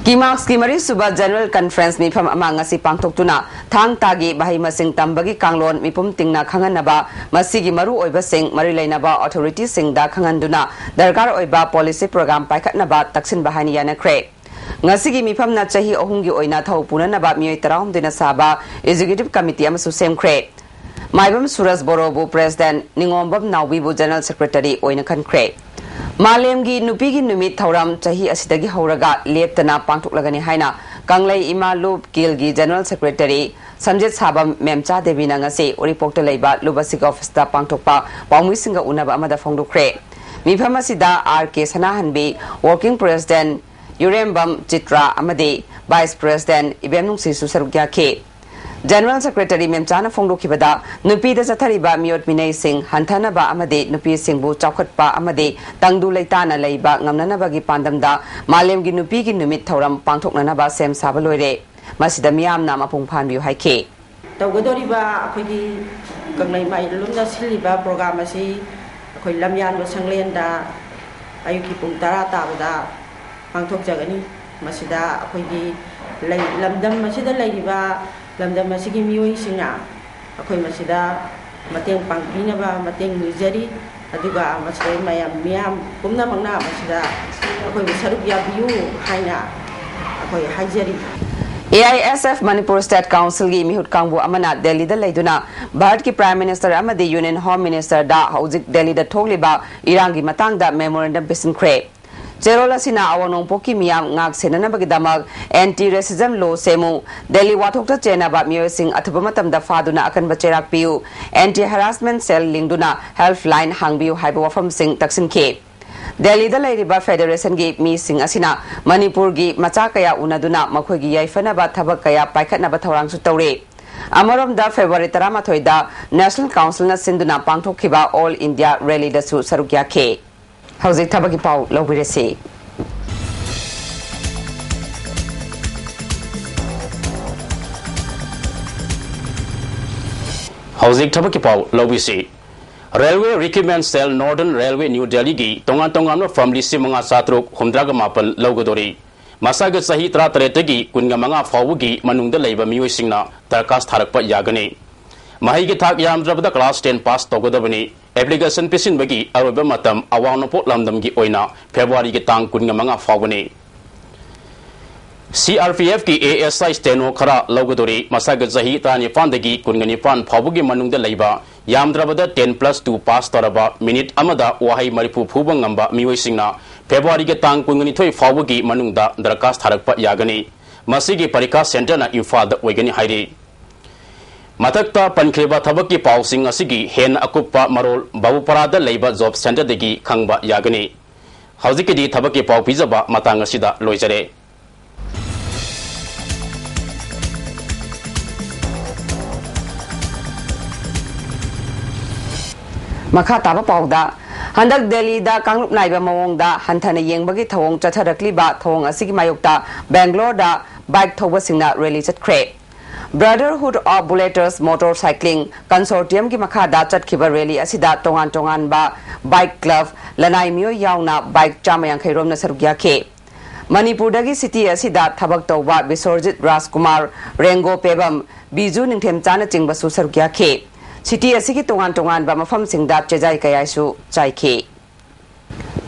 ꯀꯤꯃꯥꯛꯁꯀꯤ ꯃꯔꯤꯁꯨꯕ General Conference ꯃꯤꯐꯝ ꯑꯃ ꯉꯁꯤ ꯄꯥꯡꯊꯣꯛꯇꯨꯅ ꯊꯥꯡ ꯇꯥꯒꯤ ꯃꯍꯩ ꯃꯁꯤꯡ ꯇꯝꯕꯒꯤ ꯀꯥꯡꯂꯣꯟ ꯃꯤꯄꯨꯝ ꯇꯤꯡꯅ ꯈꯪꯍꯟꯅꯕ, ꯃꯁꯤꯒꯤ ꯃꯔꯨꯑꯣꯏꯕꯁꯤꯡ ꯃꯔꯤ ꯂꯩꯅꯕ authorityꯁꯤꯡꯗ ꯈꯪꯍꯟꯗꯨꯅ ꯗꯔꯀꯥꯔ ꯑꯣꯏꯕ policy program ꯄꯥꯏꯈꯠꯅꯕ ꯇꯛꯁꯤꯟꯕ ꯍꯥꯏꯅ ꯌꯥꯅꯈ꯭ꯔꯦ꯫ ꯉꯁꯤꯒꯤ ꯃꯤꯐꯝꯅ ꯆꯍꯤ ꯑꯍꯨꯝꯒꯤ ꯑꯣꯏꯅ ꯊꯧ ꯄꯨꯅꯅꯕ ꯃꯤꯑꯣꯏ ꯇꯔꯥꯍꯨꯝꯗꯣꯏꯅ ꯁꯥꯕ executive committee ꯑꯃꯁꯨ ꯁꯦꯝꯈ꯭ꯔꯦ꯫ ꯃꯥꯏꯕꯝ ꯁꯨꯔꯖ ꯕꯣꯔꯣꯕꯨ president, ꯅꯤꯉꯣꯝꯕꯝ ꯅꯥꯎꯕꯤꯕꯨ general secretary ꯑꯣꯏꯅ ꯈꯟꯈ꯭ꯔꯦ꯫ ꯃꯥꯂꯦꯝꯒꯤ ꯅꯨꯄꯤꯒꯤ ꯅꯨꯃꯤꯠ ꯊꯧꯔꯝ ꯆꯍꯤ ꯑꯁꯤꯗꯒꯤ ꯍꯧꯔꯒ ꯂꯦꯞꯇꯅ ꯄꯥꯡꯊꯣꯛꯂꯒꯅꯤ ꯍꯥꯏꯅ ꯀꯪꯂꯩ ꯏꯃꯥ ꯂꯨꯞ ꯀꯤꯜꯒꯤ general secretary ꯁꯝꯖꯦꯠ ꯁꯥꯕꯝ ꯃꯦꯝꯆꯥ ꯗꯦꯕꯤꯅ ꯉꯁꯤ ꯎꯔꯤꯄꯣꯛꯇ ꯂꯩꯕ ꯂꯨꯞ ꯑꯁꯤꯒꯤ officeꯇ ꯄꯥꯡꯊꯣꯛꯄ ꯄꯥꯎꯃꯤꯁꯤꯡꯒ ꯎꯅꯕ ꯑꯃꯗ ꯐꯣꯡꯗꯣꯛꯈ꯭ꯔꯦ꯫ ꯃꯤꯐꯝ ꯑꯁꯤꯗ ꯑꯥꯔ ꯀꯦ ꯁꯅꯥꯍꯟꯕꯤ, working president ꯌꯨꯔꯦꯝꯕꯝ ꯆꯤꯇ꯭ꯔꯥ ꯑꯃꯗꯤ vice president ꯏꯕꯦꯝꯅꯨꯡꯁꯤꯁꯨ ꯁꯔꯨꯛ ꯌꯥꯈꯤ꯫ General Secretary ꯃꯦꯝꯆꯥꯅ ꯐꯣꯡꯗꯣꯛꯈꯤꯕꯗ, ꯅꯨꯄꯤꯗ ꯆꯠꯊꯔꯤꯕ ꯃꯤꯑꯣꯠ ꯃꯤꯅꯩꯁꯤꯡ ꯍꯟꯊꯅꯕ ꯑꯃꯗꯤ ꯅꯨꯄꯤꯁꯤꯡꯕꯨ ꯆꯥꯎꯈꯠꯄ ꯑꯃꯗꯤ ꯇꯪꯗꯨ ꯂꯩꯇꯥꯅ ꯂꯩꯕ ꯉꯝꯅꯅꯕꯒꯤ ꯄꯥꯟꯗꯝꯗ ꯃꯥꯂꯦꯝꯒꯤ ꯅꯨꯄꯤꯒꯤ ꯅꯨꯃꯤꯠ ꯊꯧꯔꯝ ꯄꯥꯡꯊꯣꯛꯅꯅꯕ ꯁꯦꯝ ꯁꯥꯕ ꯂꯣꯏꯔꯦ꯫ ꯃꯁꯤꯗ ꯃꯤꯌꯥꯝꯅ ꯃꯄꯨꯡ ꯐꯥꯍꯟꯕꯤꯌꯨ ꯍꯥꯏꯈꯤ꯫ ꯇꯧꯒꯗꯧꯔꯤꯕ ꯑꯩꯈꯣꯏꯒꯤ ꯀꯪꯂꯩ ꯃꯥꯏꯂꯨꯝꯅ ꯁꯤꯜꯂꯤꯕ program ꯑꯁꯤ ꯑꯩꯈꯣꯏ ꯂꯝꯌꯥꯟꯕ ꯁꯪꯂꯦꯟꯗ ꯑꯌꯨꯛꯀꯤ ꯄꯨꯡ ꯇꯔꯥ ꯇꯥꯕꯗ ꯄꯥꯡꯊꯣꯛꯆꯒꯅꯤ꯫ ꯃꯁꯤꯗ ꯑꯩꯈꯣꯏꯒꯤ ꯂꯩ-, ꯂꯝꯗꯝ ꯑꯁꯤꯗ ꯂꯩꯔꯤꯕ ꯂꯝꯗꯝ ꯑꯁꯤꯒꯤ ꯃꯤꯑꯣꯏꯁꯤꯡꯅ ꯑꯩꯈꯣꯏ ꯃꯁꯤꯗ ꯃꯇꯦꯡ ꯄꯥꯡꯕꯤꯅꯕ ꯃꯇꯦꯡ ꯅꯤꯖꯔꯤ꯫ ꯑꯗꯨꯒ ꯃꯁꯤꯗ ꯃꯌꯥꯝ, ꯃꯤꯌꯥꯝ ꯄꯨꯝꯅꯃꯛꯅ ꯃꯁꯤꯗ ꯑꯩꯈꯣꯏꯕꯨ ꯁꯔꯨꯛ ꯌꯥꯕꯤꯌꯨ ꯍꯥꯏꯅ ꯑꯩꯈꯣꯏ ꯍꯥꯏꯖꯔꯤ꯫ A I S F Manipur State Councilꯒꯤ ꯃꯤꯍꯨꯠ ꯀꯥꯡꯕꯨ ꯑꯃꯅ ꯗꯦꯜꯂꯤꯗ ꯂꯩꯗꯨꯅ ꯚꯥꯔꯠꯀꯤ Prime Minister ꯑꯃꯗꯤ Union Home Ministerꯗ ꯍꯧꯖꯤꯛ ꯗꯦꯜꯂꯤꯗ ꯊꯣꯛꯂꯤꯕ ꯏꯔꯥꯡꯒꯤ ꯃꯇꯥꯡꯗ memorandum ꯄꯤꯁꯤꯟꯈ꯭ꯔꯦ꯫ ꯆꯦꯔꯣꯜ ꯑꯁꯤꯅ ꯑꯋꯥꯡ ꯅꯣꯡꯄꯣꯛꯀꯤ ꯃꯤꯌꯥꯝ ꯉꯥꯛ ꯁꯦꯟꯅꯅꯕꯒꯤꯗꯃꯛ anti racism law ꯁꯦꯝꯃꯨ, ꯗꯦꯜꯂꯤ ꯋꯥꯊꯣꯛꯇ ꯆꯦꯟꯅꯕ ꯃꯤꯑꯣꯏꯁꯤꯡ ꯑꯊꯨꯕ ꯃꯇꯝꯗ ꯐꯥꯗꯨꯅ ꯑꯀꯟꯕ ꯆꯩꯔꯥꯛ ꯄꯤꯌꯨ, anti harassment cell ꯂꯤꯡꯗꯨꯅ helpline ꯍꯥꯡꯕꯤꯌꯨ ꯍꯥꯏꯕ ꯋꯥꯐꯝꯁꯤꯡ ꯇꯛꯁꯤꯟꯈꯤ꯫ ꯗꯦꯜꯂꯤꯗ ꯂꯩꯔꯤꯕ ꯐꯦꯗꯔꯦꯁꯟꯒꯤ ꯃꯤꯁꯤꯡ ꯑꯁꯤꯅ ꯃꯅꯤꯄꯨꯔꯒꯤ ꯃꯆꯥ ꯀꯌꯥ ꯎꯅꯗꯨꯅ ꯃꯈꯣꯏꯒꯤ ꯌꯥꯏꯐꯅꯕ ꯊꯕꯛ ꯀꯌꯥ ꯄꯥꯏꯈꯠꯅꯕ ꯊꯧꯔꯥꯡꯁꯨ ꯇꯧꯔꯤ꯫ ꯑꯃꯔꯣꯝꯗ ꯐꯦꯕ꯭ꯔꯨꯋꯥꯔꯤ ꯇꯔꯥꯃꯥꯊꯣꯏꯗ ꯅꯦꯁꯅꯦꯜ ꯀꯥꯎꯟꯁꯤꯜꯅ ꯁꯤꯟꯗꯨꯅ ꯄꯥꯡꯊꯣꯛꯈꯤꯕ ꯑꯣꯜ ꯏꯟꯗꯤꯌꯥ ꯔꯦꯂꯤꯗꯁꯨ ꯁꯔꯨꯛ ꯌꯥꯈꯤ꯫ ꯍꯧꯖꯤꯛ ꯊꯕꯛꯀꯤ ꯄꯥꯎ ꯂꯧꯕꯤꯔꯁꯤ꯫ ꯍꯧꯖꯤꯛ ꯊꯕꯛꯀꯤ ꯄꯥꯎ ꯂꯧꯕꯤꯁꯤ꯫ Railway Recruitment Cell, Northern Railway, New Delhi ꯒꯤ ꯇꯣꯉꯥꯟ ꯇꯣꯉꯥꯟꯕ ꯐꯝ ꯂꯤꯁꯤꯡ ꯃꯉꯥ ꯆꯥꯇ꯭ꯔꯨꯛ ꯍꯨꯝꯗ꯭ꯔꯥꯒ ꯃꯥꯄꯟ ꯂꯧꯒꯗꯧꯔꯤ꯫ ꯃꯁꯥꯒꯤ ꯆꯍꯤ ꯇꯔꯥꯇꯔꯦꯠꯇꯒꯤ ꯀꯨꯟꯒ ꯃꯉꯥ ꯐꯥꯎꯕꯒꯤ ꯃꯅꯨꯡꯗ ꯂꯩꯕ ꯃꯤꯑꯣꯏꯁꯤꯡꯅ ꯗꯔꯈꯥꯁ ꯊꯥꯔꯛꯄ ꯌꯥꯒꯅꯤ꯫ ꯃꯍꯩꯒꯤ ꯊꯥꯛ ꯌꯥꯝꯗ꯭ꯔꯕꯗ class ten pass ꯇꯧꯒꯗꯕꯅꯤ꯫ Application ꯄꯤꯁꯤꯟꯕꯒꯤ ꯑꯔꯣꯏꯕ ꯃꯇꯝ ꯑꯋꯥꯡ ꯅꯣꯡꯄꯣꯛ ꯂꯝꯗꯝꯒꯤ ꯑꯣꯏꯅ ꯐꯦꯕ꯭ꯔꯨꯋꯥꯔꯤꯒꯤ ꯇꯥꯡ ꯀꯨꯟꯒ ꯃꯉꯥ ꯐꯥꯎꯕꯅꯤ꯫ C R P F ꯀꯤ A S I steno ꯈꯔ ꯂꯧꯒꯗꯧꯔꯤ꯫ ꯃꯁꯥꯒꯤ ꯆꯍꯤ ꯇꯔꯥꯅꯤꯄꯥꯟꯗꯒꯤ ꯀꯨꯟꯒ ꯅꯤꯄꯥꯟ ꯐꯥꯎꯕꯒꯤ ꯃꯅꯨꯡꯗ ꯂꯩꯕ, ꯌꯥꯝꯗ꯭ꯔꯕꯗ ten plus two pass ꯇꯧꯔꯕ, ꯃꯤꯅꯤꯠ ꯑꯃꯗ ꯋꯥꯍꯩ ꯃꯔꯤꯐꯨ ꯐꯨꯕ ꯉꯝꯕ ꯃꯤꯑꯣꯏꯁꯤꯡꯅ ꯐꯦꯕ꯭ꯔꯨꯋꯥꯔꯤꯒꯤ ꯇꯥꯡ ꯀꯨꯟꯅꯤꯊꯣꯏ ꯐꯥꯎꯕꯒꯤ ꯃꯅꯨꯡꯗ ꯗꯔꯈꯥꯁ ꯊꯥꯔꯛꯄ ꯌꯥꯒꯅꯤ꯫ ꯃꯁꯤꯒꯤ ꯄꯔꯤꯈꯥ centreꯅ ꯏꯝꯐꯥꯜꯗ ꯑꯣꯏꯒꯅꯤ ꯍꯥꯏꯔꯤ꯫ ꯃꯊꯛꯇ ꯄꯟꯈ꯭ꯔꯤꯕ ꯊꯕꯛꯀꯤ ꯄꯥꯎꯁꯤꯡ ꯑꯁꯤꯒꯤ ꯍꯦꯟꯅ ꯑꯀꯨꯞꯄ ꯃꯔꯣꯜ ꯕꯥꯕꯨꯄꯥꯔꯥꯗ ꯂꯩꯕ job centreꯗꯒꯤ ꯈꯪꯕ ꯌꯥꯒꯅꯤ꯫ ꯍꯧꯖꯤꯛꯀꯤꯗꯤ ꯊꯕꯛꯀꯤ ꯄꯥꯎ ꯄꯤꯖꯕ ꯃꯇꯥꯡ ꯑꯁꯤꯗ ꯂꯣꯏꯖꯔꯦ꯫ ꯃꯈꯥ ꯇꯥꯕ ꯄꯥꯎꯗ, ꯍꯟꯗꯛ ꯗꯦꯜꯂꯤꯗ ꯀꯥꯡꯂꯨꯞ ꯅꯥꯏꯕ ꯃꯑꯣꯡꯗ ꯍꯟꯊꯅ ꯌꯦꯡꯕꯒꯤ ꯊꯧꯑꯣꯡ ꯆꯠꯊꯔꯛꯂꯤꯕ ꯊꯧꯑꯣꯡ ꯑꯁꯤꯒꯤ ꯃꯥꯌꯣꯛꯇ ꯕꯦꯡꯒ꯭ꯂꯣꯔꯗ bike ꯊꯧꯕꯁꯤꯡꯅ rally ꯆꯠꯈ꯭ꯔꯦ꯫ Brotherhood of Bulleters Motorcycling Consortiumꯒꯤ ꯃꯈꯥꯗ ꯆꯠꯈꯤꯕ rally ꯑꯁꯤꯗ ꯇꯣꯉꯥꯟ ꯇꯣꯉꯥꯟꯕ bike club, ꯂꯅꯥꯏ ꯃꯤꯑꯣꯏ ꯌꯥꯎꯅ bike ꯆꯥꯝꯃ ꯌꯥꯡꯈꯩ ꯔꯣꯝꯅ ꯁꯔꯨꯛ ꯌꯥꯈꯤ꯫ ꯃꯅꯤꯄꯨꯔꯗꯒꯤ city ꯑꯁꯤꯗ ꯊꯕꯛ ꯇꯧꯕ ꯕꯤꯁ꯭ꯋꯔꯖꯤꯠ ꯔꯥꯖꯀꯨꯃꯥꯔ, ꯔꯦꯡꯒꯣ ꯄꯦꯕꯝ, ꯕꯤꯖꯨ ꯅꯤꯡꯊꯦꯝꯆꯥꯅꯆꯤꯡꯕꯁꯨ ꯁꯔꯨꯛ ꯌꯥꯈꯤ꯫ City ꯑꯁꯤꯒꯤ ꯇꯣꯉꯥꯟ ꯇꯣꯉꯥꯟꯕ ꯃꯐꯝꯁꯤꯡꯗ ꯆꯦꯖꯥꯏ ꯀꯌꯥꯁꯨ ꯆꯥꯏꯈꯤ꯫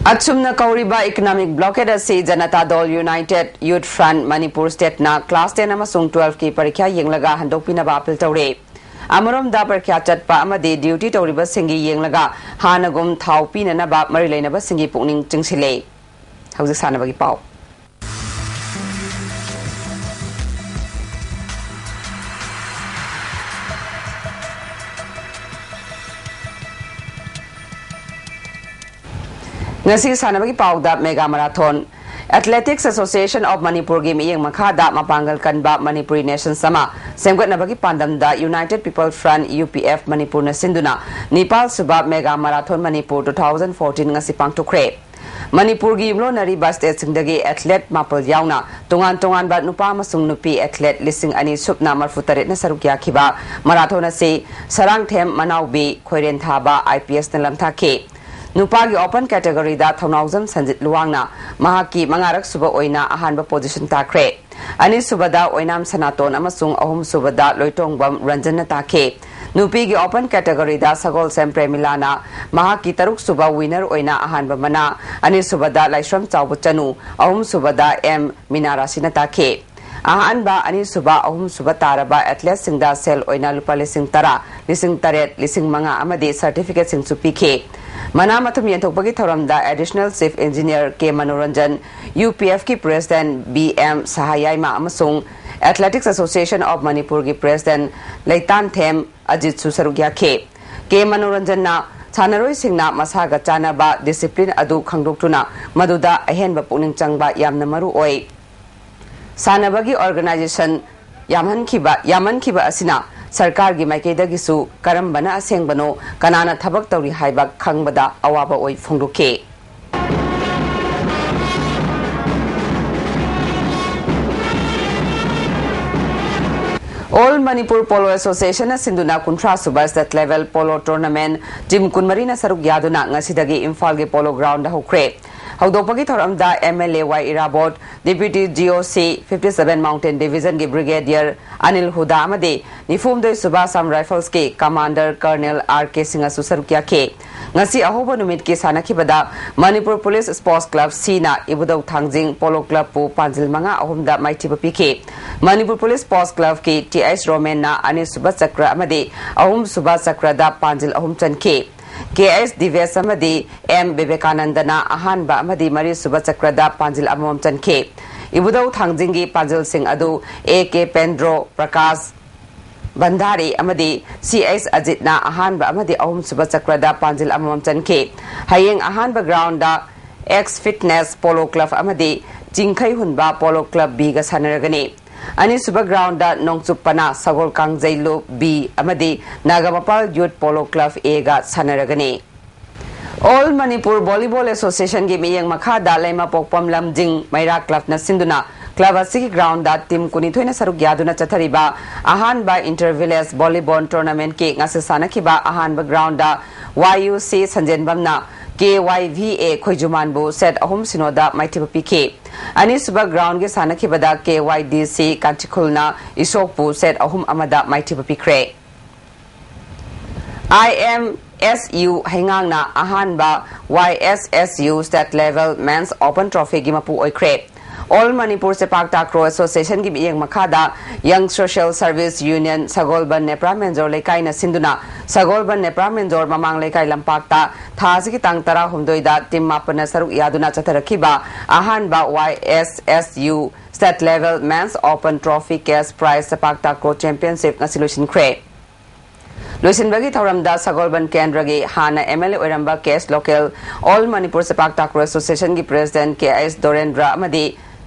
ꯑꯁꯨꯝꯅ ꯀꯧꯔꯤꯕ economic blockade ꯑꯁꯤ ꯖꯅꯇꯥ ꯗꯜ United Youth Front Manipur stateꯅ class ten ꯑꯃꯁꯨꯡ twelveꯀꯤ ꯄꯔꯤꯈ꯭ꯌꯥ ꯌꯦꯡꯂꯒ ꯍꯟꯗꯣꯛꯄꯤꯅꯕ appeal ꯇꯧꯔꯦ꯫ ꯑꯃꯔꯣꯝꯗ ꯄꯔꯤꯈ꯭ꯌꯥ ꯆꯠꯄ ꯑꯃꯗꯤ duty ꯇꯧꯔꯤꯕꯁꯤꯡꯒꯤ ꯌꯦꯡꯂꯒ ꯍꯥꯟꯅꯒꯨꯝ ꯊꯥꯎ ꯄꯤꯅꯅꯕ ꯃꯔꯤ ꯂꯩꯅꯕꯁꯤꯡꯒꯤ ꯄꯨꯛꯅꯤꯡ ꯆꯤꯡꯁꯤꯜꯂꯦ꯫ ꯍꯧꯖꯤꯛ ꯁꯥꯟꯅꯕꯒꯤ ꯄꯥꯎ꯫ ꯉꯁꯤ ꯁꯥꯟꯅꯕꯒꯤ ꯄꯥꯎꯗ mega marathon. Athletics Association of ꯃꯅꯤꯄꯨꯔꯒꯤ ꯃꯤꯠꯌꯦꯡ ꯃꯈꯥꯗ ꯃꯄꯥꯡꯒꯜ ꯀꯟꯕ ꯃꯅꯤꯄꯨꯔꯤ ꯅꯦꯁꯟꯁ ꯑꯃ ꯁꯦꯝꯒꯠꯅꯕꯒꯤ ꯄꯥꯟꯗꯝꯗ United People Front, U P F, ꯃꯅꯤꯄꯨꯔꯅ ꯁꯤꯟꯗꯨꯅ ꯅꯤꯄꯥꯜ ꯁꯨꯕ mega marathon Manipur two thousand fourteen ꯉꯁꯤ ꯄꯥꯡꯊꯣꯛꯈ꯭ꯔꯦ꯫ ꯃꯅꯤꯄꯨꯔꯒꯤ ꯌꯨꯝꯂꯣꯟꯅꯔꯤꯕ ꯁ꯭ꯇꯦꯠꯁꯤꯡꯗꯒꯤ ꯑꯦꯊꯂꯦꯠ ꯃꯥꯄꯜ ꯌꯥꯎꯅ ꯇꯣꯉꯥꯟ ꯇꯣꯉꯥꯟꯕ ꯅꯨꯄꯥ ꯑꯃꯁꯨꯡ ꯅꯨꯄꯤ ꯑꯦꯊꯂꯦꯠ ꯂꯤꯁꯤꯡ ꯑꯅꯤ ꯁꯨꯞꯅ ꯃꯔꯤꯐꯨ ꯇꯔꯦꯠꯅ ꯁꯔꯨꯛ ꯌꯥꯈꯤꯕ ꯃꯥꯔꯥꯊꯣꯟ ꯑꯁꯤ ꯁꯔꯥꯡꯊꯦꯝ ꯃꯅꯥꯎꯕꯤ ꯈꯣꯏꯔꯦꯟꯊꯥꯕ, I P S ꯅ ꯂꯝꯊꯥꯈꯤ꯫ ꯅꯨꯄꯥꯒꯤ open category ꯗ ꯊꯧꯅꯥꯎꯖꯝ ꯁꯟꯖꯤꯠ ꯂꯨꯋꯥꯡꯅ ꯃꯍꯥꯛꯀꯤ ꯃꯉꯥꯔꯛ ꯁꯨꯕ ꯑꯣꯏꯅ ꯑꯍꯥꯟꯕ position ꯇꯥꯈ꯭ꯔꯦ꯫ ꯑꯅꯤꯁꯨꯕꯗ ꯑꯣꯏꯅꯥꯝ ꯁꯅꯥꯇꯣꯟ ꯑꯃꯁꯨꯡ ꯑꯍꯨꯝꯁꯨꯕꯗ ꯂꯣꯏꯇꯣꯡꯕꯝ ꯔꯟꯖꯟꯅ ꯇꯥꯈꯤ꯫ ꯅꯨꯄꯤꯒꯤ open category ꯗ ꯁꯒꯣꯜꯁꯦꯝ ꯄ꯭ꯔꯦꯃꯤꯂꯥꯅ ꯃꯍꯥꯛꯀꯤ ꯇꯔꯨꯛꯁꯨꯕ winner ꯑꯣꯏꯅ ꯑꯍꯥꯟꯕ ꯃꯅꯥ, ꯑꯅꯤꯁꯨꯕꯗ ꯂꯥꯏꯁ꯭ꯔꯝ ꯆꯥꯎꯕ ꯆꯅꯨ, ꯑꯍꯨꯝꯁꯨꯕꯗ ꯑꯦꯝ ꯃꯤꯅꯥ ꯔꯥꯁꯤꯅ ꯇꯥꯈꯤ꯫ ꯑꯍꯥꯟꯕ, ꯑꯅꯤꯁꯨꯕ, ꯑꯍꯨꯝꯁꯨꯕ ꯇꯥꯔꯕ ꯑꯦꯊꯂꯦꯠꯁꯤꯡꯗ ꯁꯦꯜ ꯑꯣꯏꯅ ꯂꯨꯄꯥ ꯂꯤꯁꯤꯡ ꯇꯔꯥ, ꯂꯤꯁꯤꯡ ꯇꯔꯦꯠ, ꯂꯤꯁꯤꯡ ꯃꯉꯥ ꯑꯃꯗꯤ ꯁꯔꯇꯤꯐꯤꯀꯦꯠꯁꯤꯡꯁꯨ ꯄꯤꯈꯤ꯫ ꯃꯅꯥ ꯃꯊꯨꯝ ꯌꯦꯟꯊꯣꯛꯄꯒꯤ ꯊꯧꯔꯝꯗ Additional Chief Engineer ꯀꯦ ꯃꯅꯣꯔꯟꯖꯟ, U P F ꯀꯤ President ꯕꯤ ꯑꯦꯝ ꯁꯍꯥꯌꯥꯏꯃ ꯑꯃꯁꯨꯡ Athletics Association of ꯃꯅꯤꯄꯨꯔꯒꯤ President ꯂꯩꯇꯥꯟꯊꯦꯝ ꯑꯖꯤꯠꯁꯨ ꯁꯔꯨꯛ ꯌꯥꯈꯤ꯫ ꯀꯦ ꯃꯅꯣꯔꯟꯖꯟꯅ ꯁꯥꯟꯅꯔꯣꯏꯁꯤꯡꯅ ꯃꯁꯥꯒ ꯆꯥꯟꯅꯕ discipline ꯑꯗꯨ ꯈꯪꯗꯣꯛꯇꯨꯅ ꯃꯗꯨꯗ ꯑꯍꯦꯟꯕ ꯄꯨꯛꯅꯤꯡ ꯆꯪꯕ ꯌꯥꯝꯅ ꯃꯔꯨ ꯑꯣꯏ꯫ ꯁꯥꯟꯅꯕꯒꯤ organization ꯌꯥꯝꯍꯟꯈꯤꯕ, ꯌꯥꯝꯃꯟꯈꯤꯕ ꯑꯁꯤꯅ ꯁꯔꯀꯥꯔꯒꯤ ꯃꯥꯏꯀꯩꯗꯒꯤꯁꯨ ꯀꯔꯝꯕꯅ ꯑꯁꯦꯡꯕꯅꯣ, ꯀꯅꯥꯅ ꯊꯕꯛ ꯇꯧꯔꯤ ꯍꯥꯏꯕ ꯈꯪꯕꯗ ꯑꯋꯥꯕ ꯑꯣꯏ ꯐꯣꯡꯗꯣꯛꯈꯤ꯫ All Manipur Polo Association ꯅ ꯁꯤꯟꯗꯨꯅ ꯀꯨꯟꯊ꯭ꯔꯥ ꯁꯨꯕ State Level Polo Tournament team ꯀꯨꯟꯃꯔꯤꯅ ꯁꯔꯨꯛ ꯌꯥꯗꯨꯅ ꯉꯁꯤꯗꯒꯤ ꯏꯝꯐꯥꯜꯒꯤ Polo Ground ꯗ ꯍꯧꯈ꯭ꯔꯦ꯫ ꯍꯧꯗꯣꯛꯄꯒꯤ ꯊꯧꯔꯝꯗ M L A Y Irabot, Deputy D O C fifty seven Mountain Division ꯒꯤ Brigadier ꯑꯅꯤꯜ ꯍꯨꯗꯥ ꯑꯃꯗꯤ ꯅꯤꯐꯨꯍꯨꯝꯗꯣꯏ ꯁꯨꯕ Assam Rifles ꯀꯤ Commander Colonel R K ꯁꯤꯡꯍꯁꯨ ꯁꯔꯨꯛ ꯌꯥꯈꯤ꯫ ꯉꯁꯤ ꯑꯍꯧꯕ ꯅꯨꯃꯤꯠꯀꯤ ꯁꯥꯟꯅꯈꯤꯕꯗ Manipur police Sports Club C ꯅ ꯏꯕꯨꯙꯧ ꯊꯥꯡꯖꯤꯡ Polo Club ꯄꯨ ꯄꯥꯟꯖꯤꯜ ꯃꯉꯥ ꯑꯍꯨꯝꯗ ꯃꯥꯏꯊꯤꯕ ꯄꯤꯈꯤ꯫ ꯃꯅꯤꯄꯨꯔ ꯄꯨꯂꯤꯁ Sports Club ꯀꯤ T H ꯔꯣꯃꯦꯟꯅ ꯑꯅꯤꯁꯨꯕ ꯆꯀ꯭ꯔ ꯑꯃꯗꯤ ꯑꯍꯨꯝꯁꯨꯕ ꯆꯀ꯭ꯔꯗ ꯄꯥꯟꯖꯤꯜ ꯑꯍꯨꯝ ꯆꯟꯈꯤ꯫ K S ꯗꯤꯕꯦꯁ ꯑꯃꯗꯤ M ꯕꯤꯕꯦꯀꯥꯅꯟꯗꯅ ꯑꯍꯥꯟꯕ ꯑꯃꯗꯤ ꯃꯔꯤꯁꯨꯕ ꯆꯀ꯭ꯔꯗ ꯄꯥꯟꯖꯤꯜ ꯑꯃꯃꯝ ꯆꯟꯈꯤ꯫ ꯏꯕꯨꯙꯧ ꯊꯥꯡꯖꯤꯡꯒꯤ ꯄꯥꯟꯖꯤꯜꯁꯤꯡ ꯑꯗꯨ A K ꯄꯦꯟꯗ꯭ꯔꯣ, ꯄ꯭ꯔꯀꯥꯁ, ꯕꯟꯗꯥꯔꯤ ꯑꯃꯗꯤ ꯁꯤ ꯑꯩꯆ ꯑꯖꯤꯠꯅ ꯑꯍꯥꯟꯕ ꯑꯃꯗꯤ ꯑꯍꯨꯝꯁꯨꯕ ꯆꯀ꯭ꯔꯗ ꯄꯥꯟꯖꯤꯜ ꯑꯃꯃꯝ ꯆꯟꯈꯤ꯫ ꯍꯌꯦꯡ ꯑꯍꯥꯟꯕ ground ꯗ X Fitness Polo Club ꯑꯃꯗꯤ ꯆꯤꯡꯈꯩ ꯍꯨꯟꯕ Polo Club B ꯒ ꯁꯥꯟꯅꯔꯒꯅꯤ꯫ ꯑꯅꯤꯁꯨꯕ ground ꯗ ꯅꯣꯡꯆꯨꯞ ꯄꯅꯥ ꯁꯒꯣꯜ ꯀꯥꯡꯖꯩꯂꯨ B ꯑꯃꯗꯤ Nagampal Youth Polo Club A ꯒ ꯁꯥꯟꯅꯔꯒꯅꯤ꯫ All Manipur Volleyball Association ꯒꯤ ꯃꯤꯠꯌꯦꯡ ꯃꯈꯥꯗ ꯂꯩꯃꯄꯣꯛꯄꯝ ꯂꯝꯖꯤꯡ ꯃꯩꯔꯥ club ꯅ ꯁꯤꯟꯗꯨꯅ club ꯑꯁꯤꯒꯤ ground ꯗ team ꯀꯨꯟꯅꯤꯊꯣꯏꯅ ꯁꯔꯨꯛ ꯌꯥꯗꯨꯅ ꯆꯠꯊꯔꯤꯕ ꯑꯍꯥꯟꯕ Inter Village Volleyball Tournament ꯀꯤ ꯉꯁꯤ ꯁꯥꯟꯅꯈꯤꯕ ꯑꯍꯥꯟꯕ ground the Y U C ꯁꯟꯖꯦꯟꯕꯝꯅ K Y V A ꯈꯣꯏꯖꯨꯃꯥꯟꯕꯨ set ꯑꯍꯨꯝ ꯁꯤꯅꯣꯗ ꯃꯥꯏꯊꯤꯕ ꯄꯤꯈꯤ꯫ ꯑꯅꯤꯁꯨꯕ ground ꯒꯤ ꯁꯥꯟꯅꯈꯤꯕꯗ K Y D C ꯀꯥꯟꯆꯤꯈꯨꯜꯅ ꯏꯁꯣꯛꯄꯨ set ꯑꯍꯨꯝ ꯑꯃꯗ ꯃꯥꯏꯊꯤꯕ ꯄꯤꯈ꯭ꯔꯦ꯫ I M S U ꯍꯩꯉꯥꯡꯅ ꯑꯍꯥꯟꯕ Y S S U State Level Men's Open Trophy ꯒꯤ ꯃꯄꯨ ꯑꯣꯏꯈ꯭ꯔꯦ꯫ All Manipur ꯆꯦꯄꯥꯛ ꯇꯥꯀ꯭ꯔꯣ Association ꯒꯤ ꯃꯤꯠꯌꯦꯡ ꯃꯈꯥꯗ Young Social Service Union ꯁꯒꯣꯜꯕꯟ ꯅꯦꯄ꯭ꯔꯥ ꯃꯦꯟꯖꯣꯔ ꯂꯩꯀꯥꯏꯅ ꯁꯤꯟꯗꯨꯅ ꯁꯒꯣꯜꯕꯟ ꯅꯦꯄ꯭ꯔꯥ ꯃꯦꯟꯖꯣꯔ ꯃꯃꯥꯡ ꯂꯩꯀꯥꯏ ꯂꯝꯄꯥꯛꯇ ꯊꯥ ꯑꯁꯤꯒꯤ ꯇꯥꯡ ꯇꯔꯥꯍꯨꯝꯗꯣꯏꯗ team ꯃꯥꯄꯟꯅ ꯁꯔꯨꯛ ꯌꯥꯗꯨꯅ ꯆꯠꯊꯔꯛꯈꯤꯕ ꯑꯍꯥꯟꯕ Y S S U State Level Men's Open Trophy Cash Prize ꯆꯦꯄꯥꯛ takraw Championship ꯉꯁꯤ ꯂꯣꯏꯁꯤꯟꯈ꯭ꯔꯦ꯫ ꯂꯣꯏꯁꯤꯟꯕꯒꯤ ꯊꯧꯔꯝꯗ ꯁꯒꯣꯜꯕꯟ ꯀꯦꯟꯗ꯭ꯔꯒꯤ ꯍꯥꯟꯅ M L A ꯑꯣꯏꯔꯝꯕ K S Local, All Manipur ꯆꯦꯄꯥꯛ takraw Association ꯒꯤ President K S ꯗꯣꯔꯦꯟꯗ꯭ꯔ ꯑꯃꯗꯤ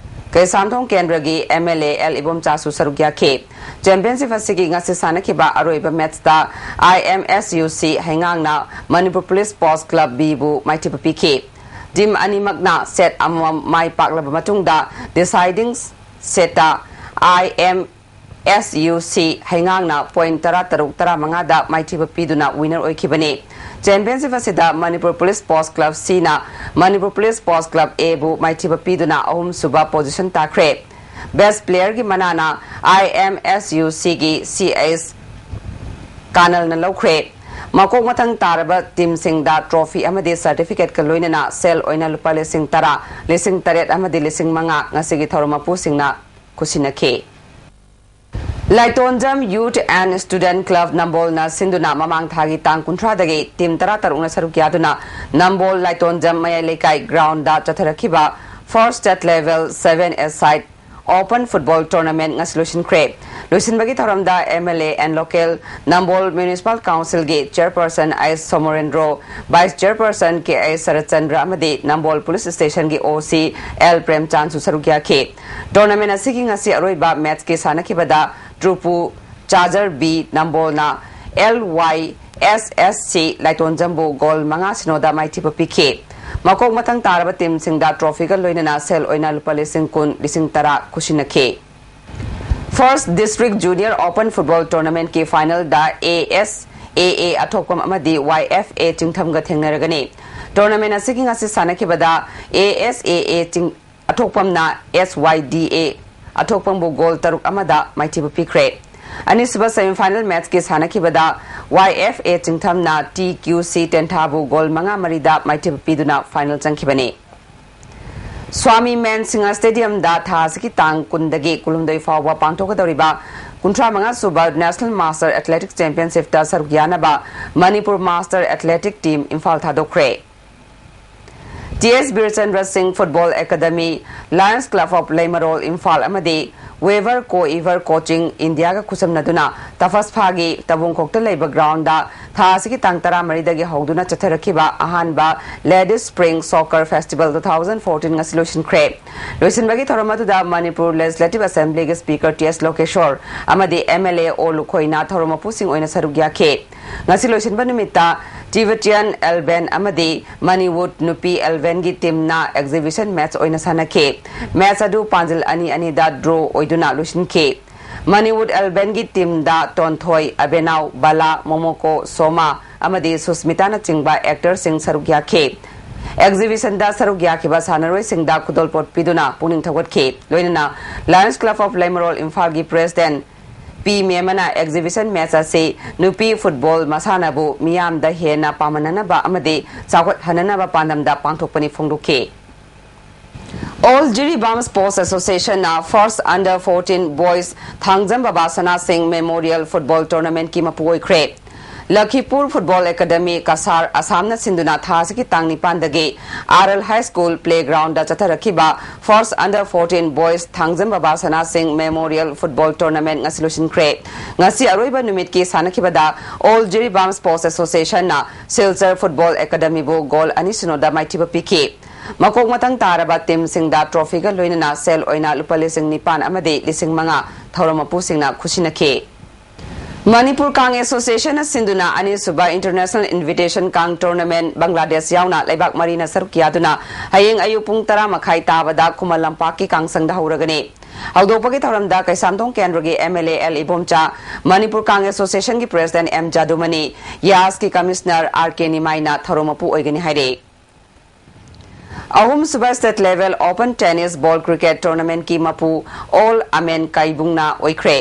ꯀꯩꯁꯥꯝꯊꯣꯡ ꯀꯦꯟꯗ꯭ꯔꯒꯤ M L A L ꯏꯕꯣꯝꯆꯥꯁꯨ ꯁꯔꯨꯛ ꯌꯥꯈꯤ꯫ Championship ꯑꯁꯤꯒꯤ ꯉꯁꯤ ꯁꯥꯟꯅꯈꯤꯕ ꯑꯔꯣꯏꯕ match ꯇ I M S U C ꯍꯩꯉꯥꯡꯅ Manipur Police Sports Club B ꯕꯨ ꯃꯥꯏꯊꯤꯕ ꯄꯤꯈꯤ꯫ Team ꯑꯅꯤꯃꯛꯅ set ꯑꯃꯃꯝ ꯃꯥꯏ ꯄꯥꯛꯂꯕ ꯃꯇꯨꯡꯗ deciding set ꯇ I M S U C ꯍꯩꯉꯥꯡꯅ point ꯇꯔꯥ ꯇꯔꯨꯛ, ꯇꯔꯥ ꯃꯉꯥꯗ ꯃꯥꯏꯊꯤꯕ ꯄꯤꯗꯨꯅ winner ꯑꯣꯏꯈꯤꯕꯅꯤ꯫ Championship ꯑꯁꯤꯗ Manipur Police Sports Club C ꯅ Manipur Police Sports Club A ꯕꯨ ꯃꯥꯏꯊꯤꯕ ꯄꯤꯗꯨꯅ ꯑꯍꯨꯝꯁꯨꯕ position ꯇꯥꯈ꯭ꯔꯦ꯫ Best player ꯒꯤ ꯃꯅꯥꯅ I M S U C ꯒꯤ C H ꯀꯥꯅꯜꯅ ꯂꯧꯈ꯭ꯔꯦ꯫ ꯃꯀꯣꯛ ꯃꯊꯪ ꯇꯥꯔꯕ team ꯁꯤꯡꯗ trophy ꯑꯃꯗꯤ certificate ꯀ ꯂꯣꯏꯅꯅ ꯁꯦꯜ ꯑꯣꯏꯅ ꯂꯨꯄꯥ ꯂꯤꯁꯤꯡ ꯇꯔꯥ, ꯂꯤꯁꯤꯡ ꯇꯔꯦꯠ ꯑꯃꯗꯤ ꯂꯤꯁꯤꯡ ꯃꯉꯥ ꯉꯁꯤꯒꯤ ꯊꯧꯔꯝ ꯃꯄꯨꯁꯤꯡꯅ ꯈꯨꯠꯁꯤꯟꯅꯈꯤ꯫ ꯂꯥꯏꯇꯣꯟꯖꯝ Youth and Student Club ꯅꯝꯕꯣꯜꯅ ꯁꯤꯟꯗꯨꯅ ꯃꯃꯥꯡ ꯊꯥꯒꯤ ꯇꯥꯡ ꯀꯨꯟꯊ꯭ꯔꯥꯗꯒꯤ team ꯇꯔꯥ ꯇꯔꯨꯛꯅ ꯁꯔꯨꯛ ꯌꯥꯗꯨꯅ ꯅꯝꯕꯣꯜ ꯂꯥꯏꯇꯣꯟꯖꯝ ꯃꯌꯥꯏ ꯂꯩꯀꯥꯏ ground the ꯆꯠꯊꯔꯛꯈꯤꯕ First State Level Seven A Side Open Football Tournament ꯉꯁꯤ ꯂꯣꯏꯁꯤꯟꯈ꯭ꯔꯦ꯫ ꯂꯣꯏꯁꯤꯟꯕꯒꯤ ꯊꯧꯔꯝꯗ M L A and local Nambol Municipal Council ꯒꯤ Chairperson I Somorendro, Vice Chairperson K I Saratchandra ꯑꯃꯗꯤ Nambol Police Station ꯒꯤ O C L ꯄ꯭ꯔꯦꯝꯆꯥꯟꯁꯨ ꯁꯔꯨꯛ ꯌꯥꯈꯤ꯫ Tournament ꯑꯁꯤꯒꯤ ꯉꯁꯤ ꯑꯔꯣꯏꯕ match ꯀꯤ ꯁꯥꯟꯅꯈꯤꯕꯗ ꯇ꯭ꯔꯨꯄꯨ ꯆꯥꯖꯔ B ꯅꯝꯕꯣꯜꯅ L Y S S C ꯂꯥꯏꯇꯣꯟꯖꯝꯕꯨ goal ꯃꯉꯥ ꯁꯤꯅꯣꯗ ꯃꯥꯏꯊꯤꯕ ꯄꯤꯈꯤ꯫ ꯃꯀꯣꯛ ꯃꯊꯪ ꯇꯥꯔꯕ team ꯁꯤꯡꯗ trophy ꯒ ꯂꯣꯏꯅꯅ ꯁꯦꯜ ꯑꯣꯏꯅ ꯂꯨꯄꯥ ꯂꯤꯁꯤꯡ ꯀꯨꯟ, ꯂꯤꯁꯤꯡ ꯇꯔꯥ ꯈꯨꯠꯁꯤꯟꯅꯈꯤ꯫ First District Junior Open Football Tournament ꯀꯤ final the A S A A ꯑꯊꯣꯛꯄꯝ ꯑꯃꯗꯤ Y F A ꯆꯤꯡꯊꯝꯒ ꯊꯦꯡꯅꯔꯒꯅꯤ꯫ Tournament ꯑꯁꯤꯒꯤ ꯉꯁꯤ ꯁꯥꯟꯅꯈꯤꯕꯗ A S A A ꯆꯤꯡ-, ꯑꯊꯣꯛꯄꯝꯅ S Y D A ꯑꯊꯣꯛꯄꯝꯕꯨ goal ꯇꯔꯨꯛ ꯑꯃꯗ ꯃꯥꯏꯊꯤꯕ ꯄꯤꯈ꯭ꯔꯦ꯫ ꯑꯅꯤꯁꯨꯕ semi final match ꯀꯤ ꯁꯥꯟꯅꯈꯤꯕꯗ Y F A ꯆꯤꯡꯊꯝꯅ T Q C ꯇꯦꯟꯊꯥꯕꯨ goal ꯃꯉꯥ ꯃꯔꯤꯗ ꯃꯥꯏꯊꯤꯕ ꯄꯤꯗꯨꯅ final ꯆꯪꯈꯤꯕꯅꯤ꯫ ꯁ꯭ꯋꯥꯃꯤ ꯃꯦꯟ ꯁꯤꯡꯍ Stadium ꯗ ꯊꯥ ꯑꯁꯤꯒꯤ ꯇꯥꯡ ꯀꯨꯟꯗꯒꯤ ꯀꯨꯟꯍꯨꯝꯗꯣꯏ ꯐꯥꯎꯕ ꯄꯥꯡꯊꯣꯛꯀꯗꯧꯔꯤꯕ ꯀꯨꯟꯊ꯭ꯔꯥ ꯃꯉꯥ ꯁꯨꯕ National Master Athletics Championship ꯇ ꯁꯔꯨꯛ ꯌꯥꯅꯕ Manipur Master Athletic Team Imphal ꯊꯥꯗꯣꯛꯈ꯭ꯔꯦ꯫ T S ꯕꯤꯔꯆꯟꯗ꯭ꯔ ꯁꯤꯡ Football Academy, Lions Club of ꯂꯩꯃꯔꯣꯜ Imphal ꯑꯃꯗꯤ Weaver Co-Ever Coaching India ꯒ ꯈꯨꯠꯁꯝꯅꯗꯨꯅ ꯇꯐꯁꯐꯥꯒꯤ ꯇꯕꯨꯡꯈꯣꯛꯇ ꯂꯩꯕ ground ꯗ ꯊꯥ ꯑꯁꯤꯒꯤ ꯇꯥꯡ ꯇꯔꯥꯃꯔꯤꯗꯒꯤ ꯍꯧꯗꯨꯅ ꯆꯠꯊꯔꯛꯈꯤꯕ ꯑꯍꯥꯟꯕ Ladies Spring Soccer Festival two thousand fourteen ꯉꯁꯤ ꯂꯣꯏꯁꯤꯟꯈ꯭ꯔꯦ꯫ ꯂꯣꯏꯁꯤꯟꯕꯒꯤ ꯊꯧꯔꯝ ꯑꯗꯨꯗ ꯃꯅꯤꯄꯨꯔ Legislative Assembly ꯒꯤ Speaker T S ꯂꯣꯀꯦꯁꯣꯔ ꯑꯃꯗꯤ M L A ꯑꯣ ꯂꯨꯈꯣꯏꯅ ꯊꯧꯔꯝ ꯃꯄꯨꯁꯤꯡ ꯑꯣꯏꯅ ꯁꯔꯨꯛ ꯌꯥꯈꯤ꯫ ꯉꯁꯤ ꯂꯣꯏꯁꯤꯟꯕ ꯅꯨꯃꯤꯠꯇ Tibetan Eleven ꯑꯃꯗꯤ Manipur ꯅꯨꯄꯤ Eleven ꯒꯤ team ꯅ exhibition match ꯑꯣꯏꯅ ꯁꯥꯟꯅꯈꯤ꯫ Match ꯑꯗꯨ ꯄꯥꯟꯖꯤꯜ ꯑꯅꯤ ꯑꯅꯤꯗ draw ꯑꯣꯏꯗꯨꯅ ꯂꯣꯏꯁꯤꯟꯈꯤ꯫ Manipur Eleven ꯒꯤ team ꯗ ꯇꯣꯟꯊꯣꯏ, ꯑꯕꯦꯅꯥꯎ, ꯕꯂꯥ, ꯃꯣꯃꯣꯀꯣ, ꯁꯣꯃꯥ ꯑꯃꯗꯤ ꯁꯨꯁꯃꯤꯇꯥꯅꯆꯤꯡꯕ actor ꯁꯤꯡ ꯁꯔꯨꯛ ꯌꯥꯈꯤ꯫ Exhibition ꯗ ꯁꯔꯨꯛ ꯌꯥꯈꯤꯕ ꯁꯥꯟꯅꯔꯣꯏꯁꯤꯡꯗ ꯈꯨꯗꯣꯜꯄꯣꯠ ꯄꯤꯗꯨꯅ ꯄꯨꯛꯅꯤꯡ ꯊꯧꯒꯠꯈꯤ꯫ ꯂꯣꯏꯅꯅ Lions Club of ꯂꯩꯃꯔꯣꯜ ꯏꯝꯐꯥꯜꯒꯤ President ꯄꯤ ꯃꯦꯃꯅ exhibition match ꯑꯁꯤ ꯅꯨꯄꯤ football ꯃꯁꯥꯟꯅꯕꯨ ꯃꯤꯌꯥꯝꯗ ꯍꯦꯟꯅ ꯄꯥꯝꯍꯟꯅꯅꯕ ꯑꯃꯗꯤ ꯆꯥꯎꯈꯠꯍꯟꯅꯅꯕ ꯄꯥꯟꯗꯝꯗ ꯄꯥꯡꯊꯣꯛꯄꯅꯤ ꯐꯣꯡꯗꯣꯛꯈꯤ꯫ All Jiribam Sports Association ꯅ First Under Fourteen Boys Thangjam ꯕꯕꯥ ꯁꯅꯥ ꯁꯤꯡ Memorial Football Tournament ꯀꯤ ꯃꯄꯨ ꯑꯣꯏꯈ꯭ꯔꯦ꯫ ꯂꯈꯤꯄꯨꯔ ꯐꯨꯠꯕꯣꯜ ꯑꯦꯀꯥꯗꯃꯤ ꯀꯁꯥꯔ ꯑꯁꯥꯝꯅ ꯁꯤꯟꯗꯨꯅ ꯊꯥ ꯑꯁꯤꯒꯤ ꯇꯥꯡ ꯅꯤꯄꯥꯟꯗꯒꯤ R L high school playground ꯆꯠꯊꯔꯛꯈꯤꯕ ꯐꯥꯔꯁ ꯑꯟꯗꯔ ꯐꯣꯔꯇꯤꯟ ꯕꯣꯏꯁ ꯊꯥꯡꯖꯝ ꯕꯕꯥ ꯁꯅꯥ ꯁꯤꯡ ꯃꯦꯃꯣꯔꯤꯌꯦꯜ ꯐꯨꯠꯕꯣꯜ ꯇꯣꯔꯅꯥꯃꯦꯟꯠ ꯉꯁꯤ ꯂꯣꯏꯁꯤꯟꯈ꯭ꯔꯦ꯫ ꯉꯁꯤ ꯑꯔꯣꯏꯕ ꯅꯨꯃꯤꯠꯀꯤ ꯁꯥꯟꯅꯈꯤꯕꯗ ꯑꯣꯜ ꯖꯤꯔꯤꯕꯥꯝ ꯁ꯭ꯄꯣꯔꯠꯁ ꯑꯦꯁꯣꯁꯤꯌꯦꯁꯟꯅ ꯁꯤꯜꯆꯔ ꯐꯨꯠꯕꯣꯜ ꯑꯦꯀꯥꯗꯃꯤꯕꯨ ꯒꯣꯜ ꯑꯅꯤ ꯁꯤꯅꯣꯗ ꯃꯥꯏꯊꯤꯕ ꯄꯤꯈꯤ꯫ ꯃꯀꯣꯛ ꯃꯊꯪ ꯇꯥꯔꯕ ꯇꯤꯝꯁꯤꯡꯗ ꯇ꯭ꯔꯣꯐꯤꯒ ꯂꯣꯏꯅꯅ ꯁꯦꯜ ꯑꯣꯏꯅ ꯂꯨꯄꯥ ꯂꯤꯁꯤꯡ ꯅꯤꯄꯥꯟ ꯑꯃꯗꯤ ꯂꯤꯁꯤꯡ ꯃꯉꯥ ꯊꯧꯔꯝ ꯃꯄꯨꯁꯤꯡꯅ ꯈꯨꯠꯁꯤꯟꯅꯈꯤ꯫ ꯃꯅꯤꯄꯨꯔ ꯀꯥꯡ ꯑꯦꯁꯣꯁꯤꯌꯦꯁꯟꯅ ꯁꯤꯟꯗꯨꯅ ꯑꯅꯤꯁꯨꯕ ꯏꯟꯇꯔꯅꯦꯁꯅꯦꯜ ꯏꯟꯚꯤꯇꯦꯁꯟ ꯀꯥꯡ ꯇꯣꯔꯅꯥꯃꯦꯟꯠ ꯕꯪꯒ꯭ꯂꯥꯗꯦꯁ ꯌꯥꯎꯅ ꯂꯩꯕꯥꯛ ꯃꯔꯤꯅ ꯁꯔꯨꯛ ꯌꯥꯗꯨꯅ ꯍꯌꯦꯡ ꯑꯌꯨꯛ ꯄꯨꯡ ꯇꯔꯥ ꯃꯈꯥꯏ ꯇꯥꯕꯗ ꯈꯨꯃꯟ ꯂꯝꯄꯥꯛꯀꯤ ꯀꯥꯡꯁꯪꯗ ꯍꯧꯔꯒꯅꯤ꯫ ꯍꯧꯗꯣꯛꯄꯒꯤ ꯊꯧꯔꯝꯗ ꯀꯩꯁꯥꯝꯊꯣꯡ ꯀꯦꯟꯗ꯭ꯔꯒꯤ M L A L Ibomcha, Manipur kang ꯑꯦꯁꯣꯁꯤꯌꯦꯁꯟꯒꯤ ꯄ꯭ꯔꯦꯁꯤꯗꯦꯟꯠ ꯑꯦꯝ ꯖꯥꯗꯨꯃꯅꯤ, ꯌꯥꯁꯀꯤ ꯀꯃꯤꯁꯅꯔ ꯑꯥꯔ ꯀꯦ ꯅꯤꯃꯥꯏꯅ ꯊꯧꯔꯝ ꯃꯄꯨ ꯑꯣꯏꯒꯅꯤ ꯍꯥꯏꯔꯦ꯫ ꯑꯍꯨꯝꯁꯨꯕ state level open tennis ball cricket ꯇꯣꯔꯅꯥꯃꯦꯟꯠꯀꯤ ꯃꯄꯨ ꯑꯣꯜ ꯑꯃꯦꯟ ꯀꯩꯕꯨꯡꯅ ꯑꯣꯏꯈ꯭ꯔꯦ꯫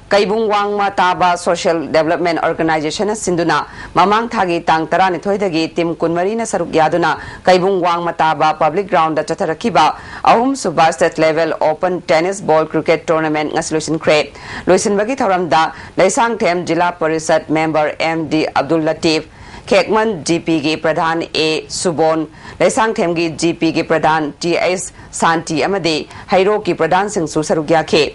ꯀꯩꯕꯨꯡ ꯋꯥꯡꯃ ꯇꯥꯕ ꯁꯣꯁꯤꯌꯦꯜ ꯗꯦꯕꯂꯞꯃꯦꯟꯠ ꯑꯣꯔꯒꯅꯥꯏꯖꯦꯁꯟꯅ ꯁꯤꯟꯗꯨꯅ ꯃꯃꯥꯡ ꯊꯥꯒꯤ ꯇꯥꯡ ꯇꯔꯥꯅꯤꯊꯣꯏꯗꯒꯤ ꯇꯤꯝ ꯀꯨꯟꯃꯔꯤꯅ ꯁꯔꯨꯛ ꯌꯥꯗꯨꯅ ꯀꯩꯕꯨꯡ ꯋꯥꯡꯃ ꯇꯥꯕ ꯄꯕ꯭ꯂꯤꯛ ꯒ꯭ꯔꯥꯎꯟꯗ ꯆꯠꯊꯔꯛꯈꯤꯕ ꯑꯍꯨꯝꯁꯨꯕ state level open tennis ball cricket tournament ꯉꯁꯤ ꯂꯣꯏꯁꯤꯟꯈ꯭ꯔꯦ꯫ ꯂꯣꯏꯁꯤꯟꯕꯒꯤ ꯊꯧꯔꯝꯗ ꯂꯩꯁꯥꯡꯊꯦꯝ ꯖꯤꯂꯥ ꯄꯔꯤꯁꯠ member M D Abdul Latif, Khekman G ꯄꯤꯒꯤ ꯄ꯭ꯔꯙꯥꯟ ꯑꯦ ꯁꯨꯕꯣꯟ, ꯂꯩꯁꯥꯡꯊꯦꯝꯒꯤ ꯖꯤ ꯄꯤꯒꯤ ꯄ꯭ꯔꯙꯥꯟ ꯇꯤ ꯑꯩꯆ ꯁꯥꯟꯇꯤ ꯑꯃꯗꯤ ꯍꯩꯔꯣꯛꯀꯤ ꯄ꯭ꯔꯙꯥꯟꯁꯤꯡꯁꯨ ꯁꯔꯨꯛ ꯌꯥꯈꯤ꯫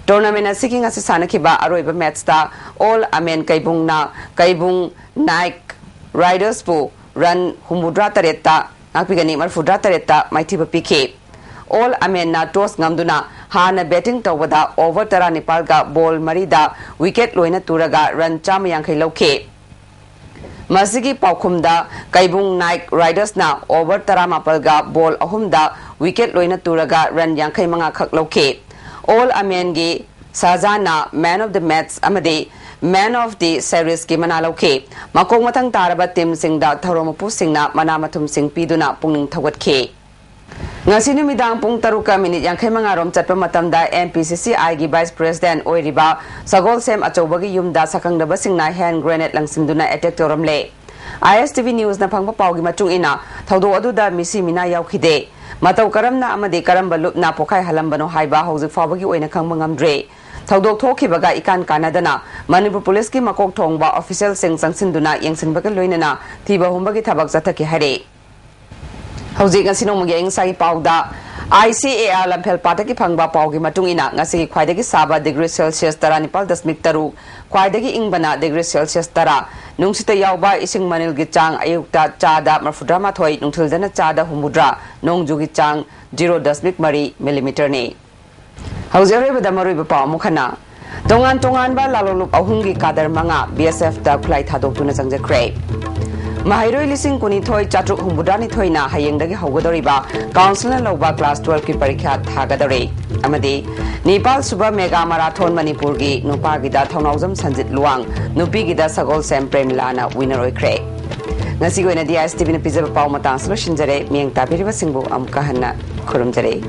ꯇꯣꯔꯅꯥꯃꯦꯟꯠ ꯑꯁꯤꯒꯤ ꯉꯁꯤ ꯁꯥꯟꯅꯈꯤꯕ ꯑꯔꯣꯏꯕ ꯃꯦꯠꯆꯇ ꯑꯣꯜ ꯑꯃꯦꯟ ꯀꯩꯕꯨꯡꯅ ꯀꯩꯕꯨꯡ ꯅꯥꯏꯛ ꯔꯥꯏꯗꯔꯁꯄꯨ ꯔꯟ ꯍꯨꯝꯐꯨꯇꯔꯥ ꯇꯔꯦꯠꯇ, ꯉꯥꯛꯄꯤꯒꯅꯤ, ꯃꯔꯤꯐꯨꯇꯔꯥ ꯇꯔꯦꯠꯇ ꯃꯥꯏꯊꯤꯕ ꯄꯤꯈꯤ꯫ ꯑꯣꯜ ꯑꯃꯦꯟꯅ ꯇꯣꯁ ꯉꯝꯗꯨꯅ ꯍꯥꯟꯅ ꯕꯦꯇꯤꯡ ꯇꯧꯕꯗ ꯑꯣꯚꯔ ꯇꯔꯥꯅꯤꯄꯥꯜꯒ ꯕꯣꯜ ꯃꯔꯤꯗ ꯋꯤꯀꯦꯠ ꯂꯣꯏꯅ ꯇꯨꯔꯒ ꯔꯟ ꯆꯥꯝꯃ ꯌꯥꯡꯈꯩ ꯂꯧꯈꯤ꯫ ꯃꯁꯤꯒꯤ ꯄꯥꯎꯈꯨꯝꯗ ꯀꯩꯕꯨꯡ ꯅꯥꯏꯛ ꯔꯥꯏꯗꯔꯁꯅ ꯑꯣꯚꯔ ꯇꯔꯥꯃꯥꯄꯜꯒ ꯕꯣꯜ ꯑꯍꯨꯝꯗ ꯋꯤꯀꯦꯠ ꯂꯣꯏꯅ ꯇꯨꯔꯒ ꯔꯟ ꯌꯥꯡꯈꯩ ꯃꯉꯥ ꯈꯛ ꯂꯧꯈꯤ꯫ ꯑꯣꯜ ꯑꯃꯦꯟꯒꯤ ꯁꯍꯖꯥꯟꯅ ꯃꯦꯟ ꯑꯣꯐ ꯗ ꯃꯦꯠꯆ ꯑꯃꯗꯤ ꯃꯦꯟ ꯑꯣꯐ ꯗꯤ ꯁꯦꯔꯤꯁꯀꯤ ꯃꯅꯥ ꯂꯧꯈꯤ꯫ ꯃꯀꯣꯛ ꯃꯊꯪ ꯇꯥꯔꯕ ꯇꯤꯝꯁꯤꯡꯗ ꯊꯧꯔꯝ ꯃꯄꯨꯁꯤꯡꯅ ꯃꯅꯥ ꯃꯊꯨꯝꯁꯤꯡ ꯄꯤꯗꯨꯅ ꯄꯨꯛꯅꯤꯡ ꯊꯧꯒꯠꯈꯤ꯫ ꯉꯁꯤ ꯅꯨꯃꯤꯗꯥꯡ ꯄꯨꯡ ꯇꯔꯨꯛꯀ ꯃꯤꯅꯤꯠ ꯌꯥꯡꯈꯩ ꯃꯉꯥ ꯔꯣꯝ ꯆꯠꯄ ꯃꯇꯝꯗ ꯑꯦꯝ ꯄꯤ ꯁꯤ ꯁꯤ ꯑꯥꯏꯒꯤ ꯚꯥꯏꯁ ꯄ꯭ꯔꯦꯁꯤꯗꯦꯟꯠ ꯑꯣꯏꯔꯤꯕ ꯁꯒꯣꯜꯁꯦꯝ ꯑꯆꯧꯕꯒꯤ ꯌꯨꯝꯗ ꯁꯛꯈꯪꯗꯕꯁꯤꯡꯅ ꯍꯦꯟ ꯒ꯭ꯔꯦꯅꯦꯗ ꯂꯪꯁꯤꯟꯗꯨꯅ ꯑꯦꯇꯦꯛ ꯇꯧꯔꯝꯂꯦ꯫ ꯑꯥꯏ ꯑꯦꯁ ꯇꯤ ꯚꯤ ꯅ꯭ꯌꯨꯁꯅ ꯐꯪꯕ ꯄꯥꯎꯒꯤ ꯃꯇꯨꯡ ꯏꯟꯅ, ꯊꯧꯗꯣꯛ ꯑꯗꯨꯗ ꯃꯤꯁꯤ ꯃꯤꯅꯥ ꯌꯥꯎꯈꯤꯗꯦ꯫ ꯃꯇꯧ ꯀꯔꯝꯅ ꯑꯃꯗꯤ ꯀꯔꯝꯕ ꯂꯨꯞꯅ ꯄꯣꯈꯥꯏꯍꯜꯂꯝꯕꯅꯣ ꯍꯥꯏꯕ ꯍꯧꯖꯤꯛ ꯐꯥꯎꯕꯒꯤ ꯑꯣꯏꯅ ꯈꯪꯕ ꯉꯝꯗ꯭ꯔꯤ꯫ ꯊꯧꯗꯣꯛ ꯊꯣꯛꯈꯤꯕꯒ ꯏꯀꯥꯟ ꯀꯥꯟꯅꯗꯅ ꯃꯅꯤꯄꯨꯔ ꯄꯨꯂꯤꯁꯀꯤ ꯃꯀꯣꯛ ꯊꯣꯡꯕ ꯑꯣꯐꯤꯁꯤꯌꯦꯜꯁꯤꯡ ꯆꯪꯁꯤꯟꯗꯨꯅ ꯌꯦꯡꯁꯤꯟꯕꯒ ꯂꯣꯏꯅꯅ ꯊꯤꯕ ꯍꯨꯝꯕꯒꯤ ꯊꯕꯛ ꯆꯠꯊꯈꯤ ꯍꯥꯏꯔꯤ꯫ ꯍꯧꯖꯤꯛ ꯉꯁꯤ ꯅꯣꯡꯃꯒꯤ ꯑꯌꯤꯡ ꯑꯁꯥꯒꯤ ꯄꯥꯎꯗ, ꯑꯥꯏ ꯁꯤ ꯑꯦ ꯑꯥꯔ ꯂꯝꯐꯦꯜ ꯄꯥꯠꯇꯒꯤ ꯐꯪꯕ ꯄꯥꯎꯒꯤ ꯃꯇꯨꯡ ꯏꯟꯅ, ꯉꯁꯤꯒꯤ ꯈ꯭ꯋꯥꯏꯗꯒꯤ ꯁꯥꯕ ꯗꯤꯒ꯭ꯔꯤ ꯁꯦꯜꯁꯤꯌꯁ ꯇꯔꯥꯅꯤꯄꯥꯜ ꯗꯁꯃꯤꯛ ꯇꯔꯨꯛ, ꯈ꯭ꯋꯥꯏꯗꯒꯤ ꯏꯪꯕꯅ ꯗꯤꯒ꯭ꯔꯤ ꯁꯦꯜꯁꯤꯌꯁ ꯇꯔꯥ, ꯅꯨꯡꯁꯤꯠꯇ ꯌꯥꯎꯕ ꯏꯁꯤꯡ ꯃꯅꯤꯜꯒꯤ ꯆꯥꯡ ꯑꯌꯨꯛꯇ ꯆꯥꯗ ꯃꯔꯐꯨꯇꯔꯥ ꯃꯥꯊꯣꯏ, ꯅꯨꯡꯊꯤꯜꯗꯅ ꯆꯥꯗ ꯍꯨꯝꯐꯨꯇꯔꯥ, ꯅꯣꯡꯖꯨꯒꯤ ꯆꯥꯡ ꯖꯤꯔꯣ ꯗꯁꯃꯤꯛ ꯃꯔꯤ ꯃꯤꯂꯤꯃꯤꯇꯔꯅꯤ꯫ ꯍꯧꯖꯤꯛ ꯑꯔꯣꯏꯕꯗ ꯃꯔꯨꯑꯣꯏꯕ ꯄꯥꯎ ꯑꯃꯨꯛ ꯍꯟꯅ꯫ ꯇꯣꯉꯥꯟ ꯇꯣꯉꯥꯟꯕ ꯂꯥꯂꯣꯡꯂꯨꯞ ꯑꯍꯨꯝꯒꯤ ꯀꯥꯗꯔ ꯃꯉꯥ ꯕꯤ ꯑꯦꯁ ꯑꯦꯐꯇ ꯈꯨꯠꯂꯥꯏ ꯊꯥꯗꯣꯛꯇꯨꯅ ꯆꯪꯖꯈ꯭ꯔꯦ꯫ ꯃꯍꯩꯔꯣꯏ ꯂꯤꯁꯤꯡ ꯀꯨꯟꯅꯤꯊꯣꯏ ꯆꯥꯇ꯭ꯔꯨꯛ ꯍꯨꯝꯐꯨꯇꯔꯥꯅꯤꯊꯣꯏꯅ ꯍꯌꯦꯡꯗꯒꯤ ꯍꯧꯒꯗꯧꯔꯤꯕ ꯀꯥꯎꯟꯁꯤꯜꯅ ꯂꯧꯕ ꯀ꯭ꯂꯥꯁ ꯇꯨꯋꯦꯜꯐꯀꯤ ꯄꯔꯤꯈ꯭ꯌꯥ ꯊꯥꯒꯗꯧꯔꯤ꯫ ꯑꯃꯗꯤ ꯅꯤꯄꯥꯜ ꯁꯨꯕ ꯃꯦꯒꯥ ꯃꯔꯥꯊꯣꯟ ꯃꯅꯤꯄꯨꯔꯒꯤ ꯅꯨꯄꯥꯒꯤꯗ ꯊꯧꯅꯥꯎꯖꯝ ꯁꯟꯖꯤꯠ ꯂꯨꯋꯥꯡ, ꯅꯨꯄꯤꯒꯤꯗ ꯁꯒꯣꯜꯁꯦꯝ ꯄ꯭ꯔꯦꯝꯂꯥꯅ ꯋꯤꯅꯔ ꯑꯣꯏꯈ꯭ꯔꯦ꯫ ꯉꯁꯤꯒꯤ ꯑꯣꯏꯅꯗꯤ ꯑꯥꯏ ꯑꯦꯁ ꯇꯤ ꯚꯤꯅ ꯄꯤꯖꯕ ꯄꯥꯎ ꯃꯇꯥꯡꯁꯤ ꯂꯣꯏꯁꯤꯟꯖꯔꯦ꯫ ꯃꯤꯠꯌꯦꯡ ꯇꯥꯕꯤꯔꯤꯕꯁꯤꯡꯕꯨ ꯑꯃꯨꯛꯀ ꯍꯟꯅ ꯈꯨꯔꯨꯝꯖꯔꯤ꯫